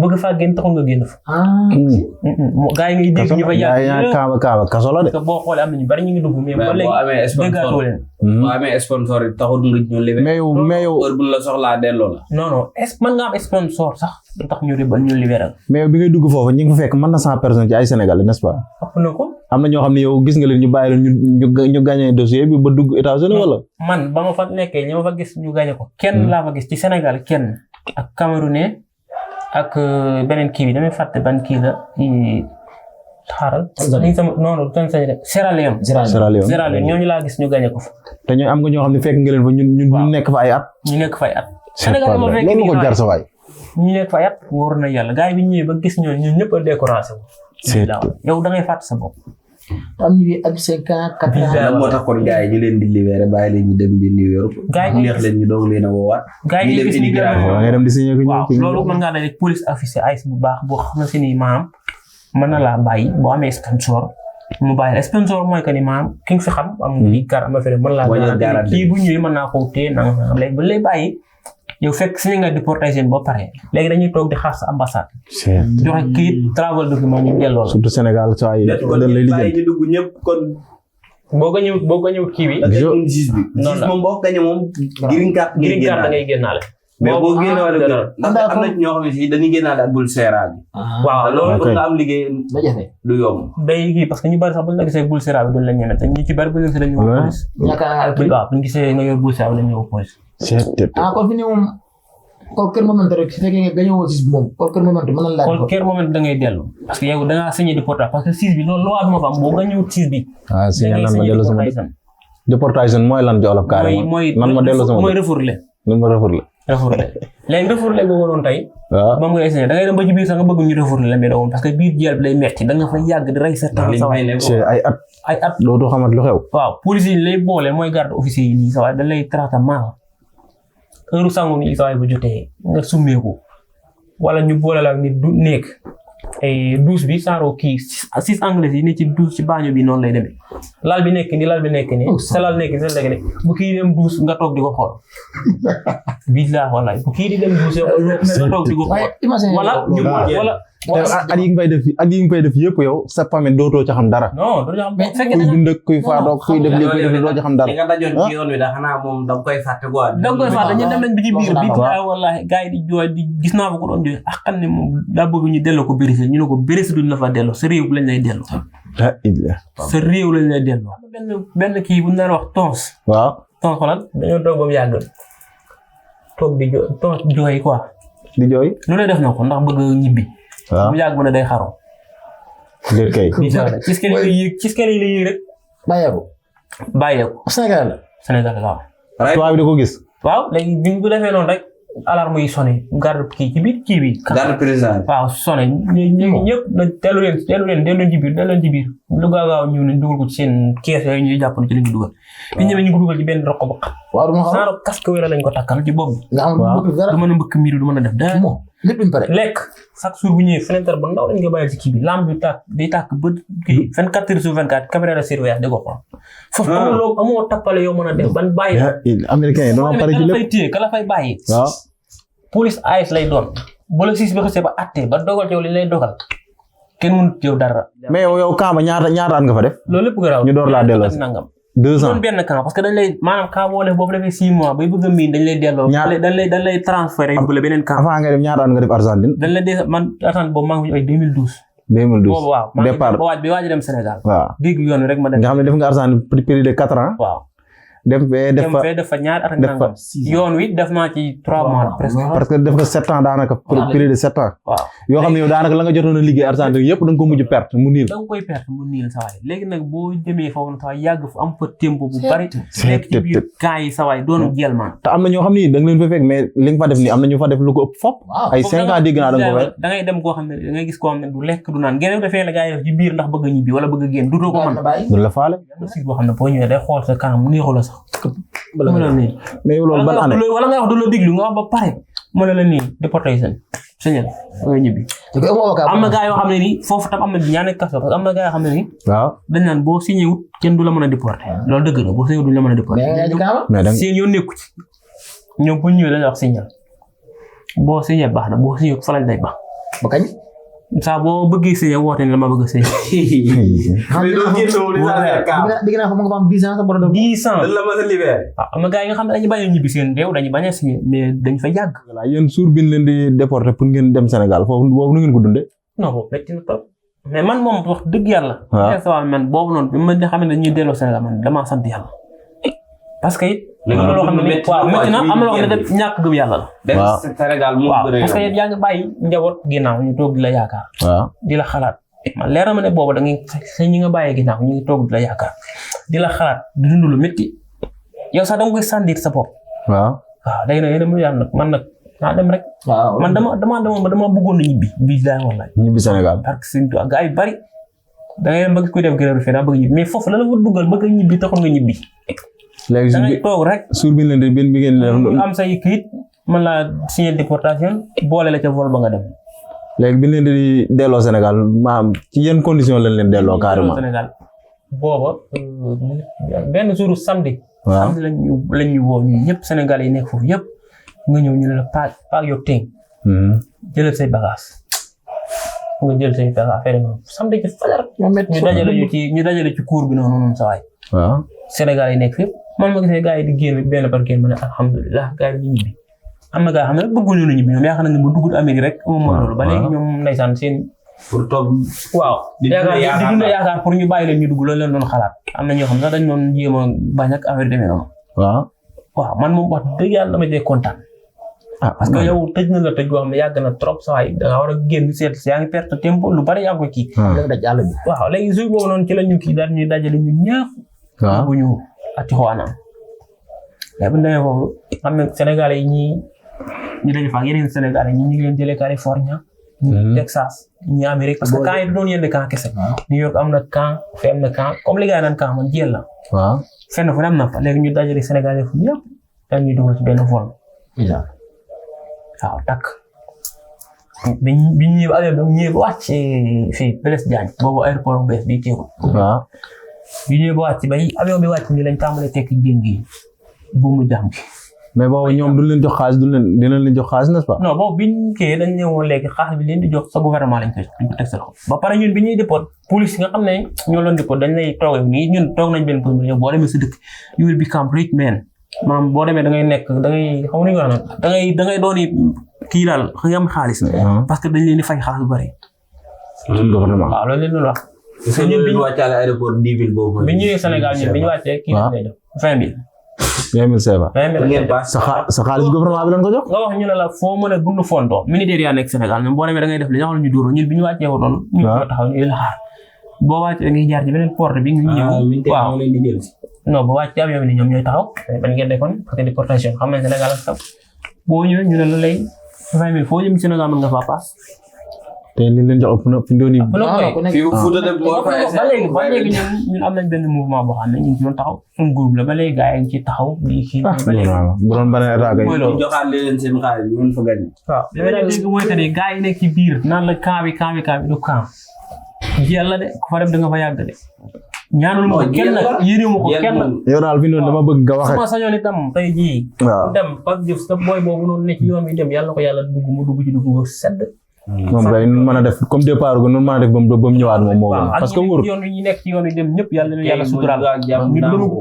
bëgg faa génn taxul nga génn fa. gaa yi ngay dégg ñu fa yàgg kaaba kaso la de. parce que boo xoolee am na ñu bari ñu ngi dugg mais ba léegi déggaatoo leen. boo amee sponsor yi taxul nga ñu libéré. mais yow heure bu la soxlaa delloo la. non mën nga am sponsor sax du tax ñu libéré. mais bi ngay dugg foofu ñi ngi fa fekk mën na 100 personnes ci ay Sénégalais n'est-ce pas. ëpp na ko. am na ñoo xam ne yow gis nga leen ñu bàyyi leen ñu gagné dossier bi ba dugg États-Unis wala. man ba ma fa nekkee ñi ma fa gis ñu gagné ko. kenn laa fa gis ci Sénégal kenn ak Camerounais ak beneen kii bi damay fàtte ban kii la xaaral. Sierra Leone ñooñu laa gis ñu gagné ko fa. te ñooñu am nga ñoo xam ne fekk nga leen fa ñu nekk fa ay at. ñu nekk fa ay at. Sénégal moo fekk loolu ko jar sa waay. ñu nekk fa ay at wóor na yàlla gars yi bi ñëwee ba gis ñun ñëpp a découragé wu. yow da ngay fàtte sa bopp. am ñu ak 5 ans 4 ans. moo tax kon gars yi ñu leen di libéré bàyyi leen ñu dem bi New York. gars yi neex leen ñu doog leen a woowaat. gars yi gis ñu dem di signé ko waaw loolu mën ngaa ne rek police officier AIS bu baax boo xamante ni maanaam mën na laa bàyyi boo amee sponsor mu bàyyi la sponsor mooy que ni maanaam ki nga fi xam am nga gar am affaire mën laa garanti kii bu ñëwee mën naa ko téye nanga léegi bu lay bàyyi yow fekk signé nga déportation ba pare léegi dañuy toog di xaar sa ambassade. joxe kayit travel document ñu delloo la. surtout Sénégal saa yi dañ lay lijjanti. ñu dugg ñëpp kon. boo ko ñëw kii bi. noonu la moom boo ko gañee moom. green card da ngay génnaale. mais boo génne wala ndax am na ñoo xam ne si dañuy génnaale ak bul seera bi. waaw loolu pour nga am liggéey du yomb. day kii parce que ñu bari sax buñ la gisee bul seera bi duñ la ñeme te ñu ci bari buñ la gisee dañu ñëw police. waaw buñ gisee nga yor bul seera bi dañu ñëw police. kon fi ne moom quel moment rek su fekkee nga gañoo siis bi moom quel moment mën na laa quel moment da ngay dellu parce que yow da ngaa signé déportation parce que siis bi loolu loi bi moo fa am boo gañoo siis bi signé lan ma dellu sama déportation mooy lan ci olof carrément man ma dellu sama mooy refourlé léegi refourlé boobu noonu tey moom ngay signé da ngay dem ba ci biir sax nga bëgg ñu refourlé la mais doon parce que biir jël bi day metti da nga fa yàgg di rey sa temps sa waay ay at doo xamat lu xew waaw police yi lay boole mooy garde officier yi nii sa waay da lay traité mal heure sangu ni sa waay bu jotee nga summeeku wala ñu boole la nit du nekk douche bi saaro kii 6 anglais yi ne ci douche ci baño bi noonu lay demee lal bi nekk nii sa lal nekk nii bu kii dem douche nga toog di ko xool billah wallahi bu kii di dem douche nga toog di ko xool wala at yi nga fay def yëpp yow sa famille dootoo ci xam dara. non doo ci xam fekk kuy dund ak kuy faatoo kuy def léegi doo ci xam dara. li nga dajoon ci yoon wi da xanaa moom da nga koy fàtte quoi. da nga koy fàtte ñu dem nañ bi ci biir bi wallahi gars yi di jooy di gis naa ko doon jooy ak xam ne moom daa bëgg ñu delloo ko Brésil ñu ne ko Brésil duñ la fa delloo sa réew lañ lay delloo. sa réew lañ lay delloo. benn kii bu ñu daan wax tons. waaw tons xoolal dañoo doog ba mu yàgg toog di jooy tons jooy quoi. di jooy. lu ne def na ko ndax bëgg ñibbi. waaw mu yàgg mu ne day xaroo. déet kay. ci skele yi la yéeg rek. bàyyeeku. Sénégal waaw. tubaab bi da ko gis. waaw léegi bi ñu defee noonu rek alarme yi sonné garde kii ci biir kii bi. garde président. waaw sonné ñëpp na dellu leen ci biir lu gaaw ñëw nañ dugal ko ci seen kees yooyu ñuy jàpp ci lañ ko dugal. bi ñëwee ñu ko dugal ci benn rokk ba xam. waaw du ma xam saaro casque wéra lañ ko takkal ci bopp bi. nga xam du mën a mbëkk miir du mën a def dara. lépp duñ pare. lekk chaque jour bu ñëwee fenêtre bu ndaw lañ ko bàyyi ci kii bi lampe bi tàkk day tàkk ba kii 24 heures sur 24 caméra de surveillance di ko xool. foofu amoo tappale yoo mën a def ban bàyyi. américain yi dañoo pare ci lépp kala fay bàyyi. waaw. police AS lay doon bu la siis bi xasee ba àttee ba dogal ci yow li lay dogal kenn mënut yow dara. mais yow Kamba ñaata at nga fa def. loolu lépp garaaw ñu door laa delloo si nangam. 2 ans benn camp parce que dañ lay maanaam camp boo def boo fa defee 6 mois bay bëgg a miin dañ lay delloo. dañ lay transféré yóbbu la beneen camp. avant nga dem ñaata at nga def Argentine. dañ lay def man Argentine boobu maa ngi ay 2012. 2012 boobu waaw départ bi waaj dem Sénégal. waaw dégg yoon rek ma dem. nga xam ne def nga Argentine prix de 4 ans. waaw. dem fee def fa ñaar at nangam yoon wi def naa ci 3 mois presque. parce que def nga 7 ans daanaka. prix de 7 ans. waaw yoo xam ne yow daanaka la nga jotoon a liggéey Argentine yëpp da nga ko mujj perte mu niil. da nga koy perte mu niil sa waay léegi nag boo demee foofu sa waay yàgg fa am fa tempo bu bari. nekk ci biir camp yi sa waay doon jël man. te am na ñoo xam ni da nga leen fa fekk mais li nga fa def nii am na ñu fa def lu ko ëpp fop. ay 5 ans dégg naa da nga ko fay. da ngay dem koo xam ne da ngay gis koo xam ne du lekk du naan ngeen defee la gaa yi def ci biir ndax bëgg a ñibbi wala bëgg a génn dutoo ko mën. du la faale. si boo xam ne boo ñëwee day xool sa kanam mu neexu la sax. mais loolu ban année wala nga wax du la diglu nga wax ba pare mu ne la nii déportation signal nga ñibbi. am na gaa yoo xam ne nii foofu tam am na ñaane kaso parce que am na gaa yoo xam ne nii. waaw dañ naan boo signé wut kenn du la mën a déporté loolu dëgg la boo signé wut duñ la mën a déporté. seen yoon nekku ci ñoom bu ñëwee dañuy wax signal boo signé baax na boo signé fa lañ lay baax. ba kañ. saa boo bëggee signé woote ne la ma bëgg a signé. dégg naa fa mu nga am 10 ans sa borom 10 ans. la ma sa libéré. am na gars yi nga xam ne dañuy bañ a ñibbi seen réew dañuy bañ a signé mais dañ fa yàgg. voilà yéen suur bi ñu leen di déporté pour ngeen dem Sénégal foofu boobu nu ngeen ko dundee. non boobu métti na trop mais man moom wax dëgg yàlla. waaw man boobu noonu bi ma xam ne dañuy delloo Sénégal man damaa sant yàlla. parce que it. am na loo xam ne waaw métti na am na loo xam ne ñàkk gëm yàlla la. waaw Sénégal moo waaw parce que yaa ngi bàyyi njaboot ginnaaw ñu toog di la yaakaar. waaw di la xalaat man leer na ma ne boobu da ngay sa ñi nga bàyyee ginnaaw ñu ngi toog di la yaakaar di la xalaat di dund lu métti yow sax da nga koy sentir sa bopp. waaw léegi nag yéen a mën a nag man nag naa dem rek. waaw man dama bëggoon na ñibbi bii daal wallaay. ñibbi Sénégal. parce que suñu gars yu bari da ngay dem ba kuy def grève fii daa bëgg ñibbi mais foofu la la fa dugal bëgg ñibbi taxul nga ñibbi. léegi da ngay toog rek. suur bi leen di bi ngeen def. am say këyit mën laa signer déportation boole la ca vol ba nga dem. léegi bi leen di delloo Sénégal maam ci yenn condition lañ leen delloo carrément. Sénégal booba benn jour samedi. waaw samedi lañ ñu woo ñun ñëpp Sénégal yi nekk foofu yëpp nga ñëw ñu ne la paak your thing. jëlal say bagage nga jël say bagage affaire yi samedi ci fajar. ñu dajale ci cour bi noonu sa waay. waaw Sénégal yi nekk fépp man ma gisee gars yi di génn benn par kenn ma ne alhamdulilah gars yi di ñibbi am na gars xam ne bëgguñu ñu ñibbi ñoom yaakaar nañ ne bu dugg Amérique rek moom mooy loolu ba léegi ñoom ndeysaan seen pour toog waaw yaakaar pour ñu bàyyi leen ñu dugg loolu leen doon xalaat am na ñoo xam ne dañ doon jéem a bañ ak affaire demee noonu waaw man moom wax dëgg yàlla dama cee kontaan parce que yow tëj na la tëj boo xam ne yàgg na trop saa yi da nga war a génn seet yaa ngi perte tempo lu bari yaa ngi ko kii waaw léegi jour boobu noonu ci la ñu kii daal ñuy dajale ñu ñëpp bu ñu ati xoana mais bu ñu demee foofu xam ne Sénégalais yi ñi dañu fa yeneen Sénégalais ñi ñu ngi leen jëlee California ñi Texas ñi Amérique parce que camp yi doon yenn camp kese New York am na camp fi am na camp comme li gars yi naan camp man jël la fenn fu ne am na fa léegi ñu dajale Sénégalais fu ñëpp dañ ñuy dugal ci benn vol waaw takk bi ñëwee avion bi ñëwee ba wàcc fii Blaise Diagne boobu aéroport bu bees bii teewul. waaw. bi ñëwee ba wàcc ba avion bi wàcc nii lañ tàmbalee tekki jën gi buumu jàmm gi. mais boobu ñoom duñ leen jox xaalis dinañ leen jox xaalis n'est-ce pas. non boobu biñ kii dañ ñëwoon léegi xaalis bi leen di jox sa gouvernement lañ koy jox duñ ko teg sa loxo ba pare ñun bi ñuy dépôt police nga xam ne ñoo doon dépôt dañ lay toogee nii ñun toog nañ benn bés bu boo demee sa dëkk you will become rich man maanaam boo demee da ngay nekk da ngay xam nga da ngay doon kii daal nga am xaalis. parce que dañ leen di fay xaalis bu bari. gouvernement waaw loolu leen doon wax. parce que ñun bi ñu wàccaale aéroport 10 000 boobu. bi ñëwee Sénégal ñun bi ñu wàccee kii lañ lay jox 20 000. 20 000 CFA. 20 000 sa xaalis gouvernement bi lañ ko jox. nga wax ñu ne la foo mën a dund fonto militaire yaa nekk Sénégal même boo demee da ngay def li nga xam ne ñu dóor ñun bi ñu wàccee woon ñu ñoo taxaw ñu la xaar boo wàccee da ngay jaar ci beneen porte bi nga ñëw waaw non boo wàccee avion bi ni ñoom ñooy taxaw ban ngeen defoon parce que déportation xam nañ Sénégal ak boo ñëwee ñu ne la lay 20 000 foo jëm Sénégal mën nga faa paas te li leen jox ëpp na fi doon ba léegi ñun am nañ benn mouvement boo xam ne ñu ngi doon taxaw suñu groupe la ba léegi gars yi ngi ci taxaw di kii bu doon beneen état kay joxaat leen seen xaalis ñu mën fa gañ waaw léegi mooy que ne gars yi nekk ci biir naan la camp bi du camp yàlla de ku fa dem da nga fa yàgg de ñaanul ma ko kenn yéene ma ko kenn yow daal fi noonu dama bëgg nga wax sama sañoon itam tey jii dem Pape Diouf sa boy boobu noonu ne ci yoon bi dem yàlla ko yàlla dugg mu dugg ci dugg ba sedd moom kay nu mën a def comme départ gu nu mën a def ba mu ñëwaat moom moo parce que wóor yoon yi nekk ci yoon yi dem ñëpp yàlla na yàlla suturaal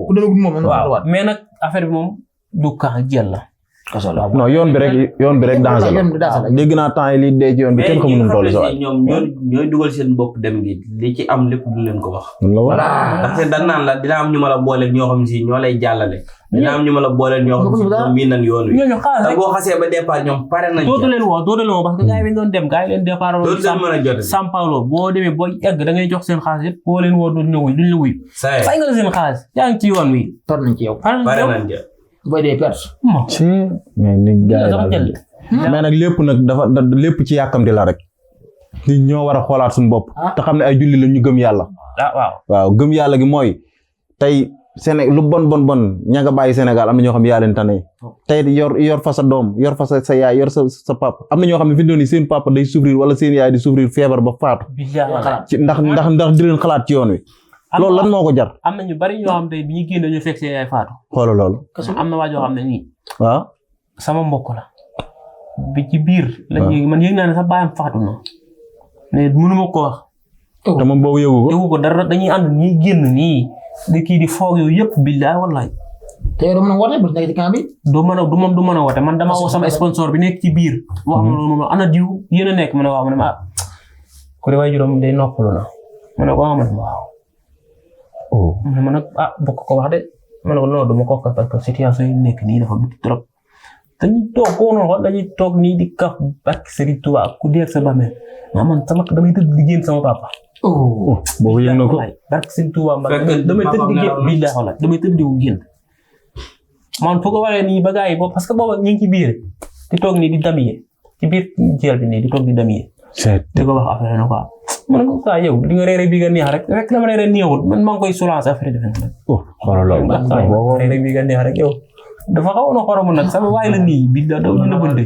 ku demagul moom waaw mais nag affaire bi moom du kan jël la non yoon bi rek danger la dégg naa temps yi li dee ci yoon bi kenn xamul nu mu toll sa waay ñoom ñooy dugal seen bopp dem gi li ci am lépp du leen ko wax ndaxte dañ naan la dina am ñu ma la booleel ñoo xam si ñoo lay jàllale dina am ñu ma la booleel ñoo xam si ñoom mii nañ yoon wi te boo xasee ba départ ñoom pare nañ dootu leen woo parce que gars yi doon dem gars yi leen départ São Paulo boo demee boo egg da ngay jox seen xaalis yëpp boo leen woo duñ la wuy fay nga la seen xaalis yaa ngi ci yoon wi tor nañ ci yow pare nañ booy dee perte. mais ni gars yi mais nag lépp nag dafa lépp ci yàkkamti la rek nit ñoo war a xoolaat suñu bopp te xam ne ay julli la ñu gëm yàlla waaw gëm yàlla gi mooy tey Sénégal lu bon ña nga bàyyi Sénégal am na ñoo xam ne yaa leen tane tey yor fa sa doom yor fa sa yaay yor sa papa am na ñoo xam ne fi mu ne seen papa day souffrir wala seen yaay di souffrir feebar ba faatu ci ndax di leen xalaat ci yoon wi loolu lan moo ko jar. am na ñu bari ñoo xam ne bi ñu génn ñu fekk seen yaay faatu. xoolal loolu. am na waa joo xam ne nii. waaw. sama mbokk la. bi ci biir. lañuy man yëg naa ne sax baayam faatu na. mais mënuma ko wax. te moom boobu yëgu ko dara dañuy ànd ñuy génn nii. di kii di foog yooyu yëpp billaay wallaay. te yow doo mën a woote bu nekk ci camp bi. du mën a woote man dama woo sama sponsor bi nekk ci biir. wax ma ana diw yéen a nekk ma ne waaw ma ne ma ku de waay juróom day noppalu na ma ne ko waaw ma ne waaw. ma nag bokk ko wax de ma ne ko non duma ko wax parce que situation yi nekk nii dafa métti trop dañuy toog koo noonu dañuy toog nii di kaf barke Serigne Touba ku dee sa bàmmeel man damay tëdd di génn sama papa. boobu yëg na ko barke Serigne Touba damay tëdd di génn billahi wala damay tëdd di ko génn man foo ko waxee nii ba gars yi boobu parce que boobu ñu ngi ci biir di toog nii di damier ci biir jël bi nii di toog di damier di ko wax affaire na quoi man ko saa yow di nga reere bi nga neex rek la ma reere neexul man maa ngi koy soulager affaire defe naa. xoolal loolu. reere bi nga neex rek yow dafa xaw na xoromu nag sama waay la nii bi da daw ñu la bënde.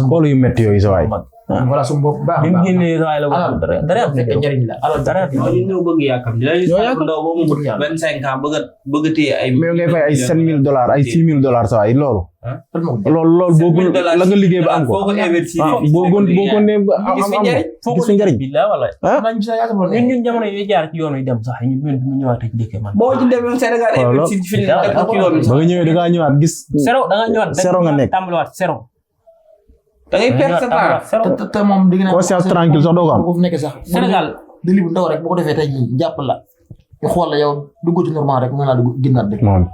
xool yu métti yooyu sa waay. voilà suñu bopp baax bi mu génnee sa waay la ko dara njëriñ la alors dara ñu ñëw bëgg yaakam di la ndaw ba mu 25 ans bëgg téye ay mais ngay fay ay $7,000 ay $6,000 sa waay loolu boo la nga liggéey ba am ko boo ko ne am gis fi njëriñ ñun jamono yi jaar ci yoon yi dem sax ñu ñëwaat ci dëkk man boo ci dem Sénégal ci yoon ba nga ñëwee da nga ñëwaat gis zéro nga nekk tàmbaliwaat zéro da ngay perdre sa temps te moom di nga conscience tranquille sax doo ko am bu nekk sax Sénégal deli bu ndaw rek bu ko defee tey jii jàpp la ñu xool la yow dugg ci normal rek mën naa dugg ginnaat rek moom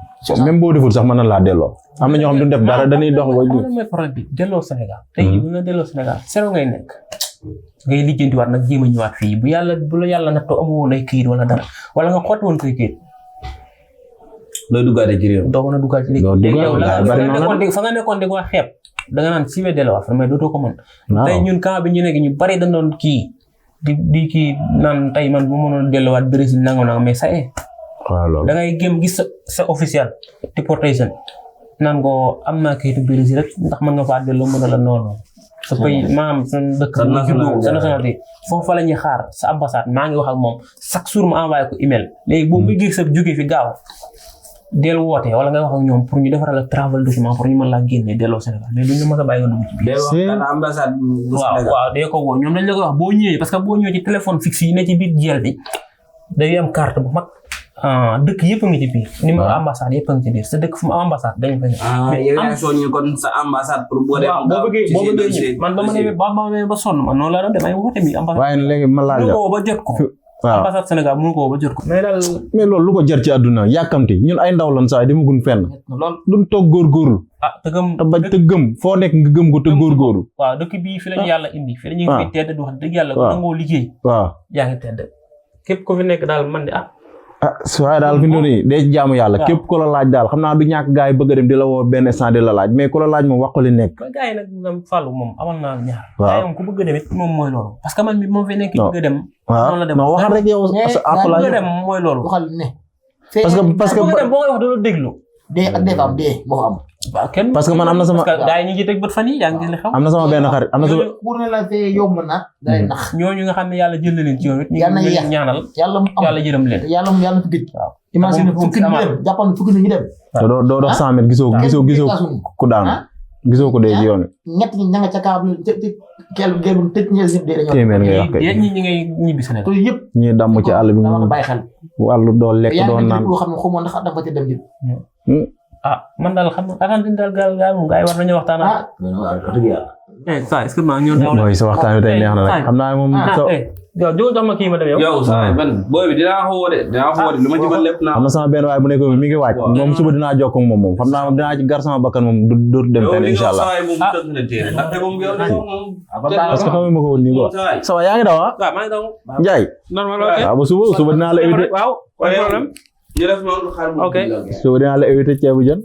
même boo deful sax mën na laa delloo am na ñoo xam duñ def dara dañuy dox ba mooy problème bi delloo Sénégal tey bu nga delloo Sénégal zéro ngay nekk ngay lijjantiwaat nag jéem a ñëwaat fii bu la yàlla nattoo amoo woon ay këyit wala dara wala nga xotti woon koy këyit looy duggaate ci réew doo mën a duggaat ci réew fa nga nekkoon di ko xeeb da nga naan si we delluwaat mais dootoo ko mën tey ñun camp bi ñu nekk ñu bari dañ doon kii di kii naan tey man bu mënoon delluwaat Brésil nangam mais ça da ngay gëm gis sa officiel déportation naan ko am naa kayitu Brésil rek ndax mën nga faa delloo mën a la noonu sa pays maam sa dëkk sa nationalité foofu la ñuy xaar sa ambassade maa ngi wax ak moom chaque jour ma envoyé ko email léegi boo bëggee sa jóge fi gaaw del woote wala nga wax ak ñoom pour ñu defaral la travel document pour ñu mën laa génne delloo Sénégal mais duñ la mën a bàyyi nga dugg ci biir ambassade waaw dee ko woo ñoom dañ la ko wax boo ñëwee parce que boo ñëwee ci téléphone fixe yi ne ci biir jeel bi day am carte bu mag dëkk yëpp a ngi ci biir numéro ambassade yëpp a ngi ci biir sa dëkk fu mu ambassade dañ fa yow yaa soññu kon sa ambassade pour boo bëggee man ba ma demee ba sonn man noonu laa doon dem ay woote bi ambassade waaye léegi ma laaj la ba jot ko ambassade Sénégal mënu ko ba jot ko mais daal mais loolu lu ko jar ci àdduna yàkkamti ñun ay ndaw lan saa demagun fenn duñ toog góorgóorlu te bañ te gëm foo nekk nga gëm ko te góorgóorlu waaw dëkk bii fi lañu yàlla indi fi lañu fi tedd du wax dëgg yàlla ku nangoo liggéey waaw yaa ngi tedd képp ko fi nekk daal man de waaye daal fi mu nii day jaamu yàlla képp ku la laaj daal xam naa du ñàkk gars yi bëgg a dem di la woo benn instant di la laaj mais ku la laaj moom wax ko li nekk. gars yi nag Fallou moom amal naa ñaar. waaw moom ku bëgg a dem it moom mooy loolu. parce que man mi moom fi nekk bëgg a dem. waaw non waxal rek yow. bëgg a dem mooy loolu. waxal ne. parce que bëgg a dem boo koy wax doo déglu. dee ak dee am dee moo am. waaw kenn parce que man am na sama. parce que gars yi ñu ngi teg bët fan yii yaa ngi gis li xew. am na sama benn xarit am na sama. pour ne la fee yomb na. day nax ñooñu nga xam ne yàlla jël na leen ci yoon it. ñu ngi ñaanal yàlla jërëm leen. yàlla fi gëj. waaw imagine fukki ñu dem jàppal fukki ñu dem. doo dox 100 mètres gisoo ku daanu. gisoo ko dee ci yoon wi. ñett ñi ña nga ca kaab kel gelu tëj ñees ñëpp dee dañoo. téeméer ngay wax kay yéen ñi ngay ñibbi Sénégal. to yëpp ñi damm ci àll bi ñu bàyyi xel. wàllu doo lekk doo naan. loo xam ne xamoo ndax dafa ci dem ji. man daal xam nga daal gaal moom gars yi war nañu waxtaan ak. dëgg yàlla. est-ce que maa ñëw mooy sa waxtaan bi tey neex na rek xam naa moom. yow jox ma kii ma dem yow. yow saa man booy bi dinaa ko woo de lu ma ci mën lépp naa. am na sama benn waay bu nekk mi ngi waaj. moom suba dinaa jokkoo ak moom xam naa dinaa ci gar sama bakkan moom du dem fenn incha allah. parce que xamee ma ko woon nii quoi. ça va yaa ngi daw ah. waaw maa ngi daw. Ndiaye. normal ok waaw ba suba dinaa la éviter. waaw problème. ñu def noonu xaar suba dinaa la éviter ceebu jën.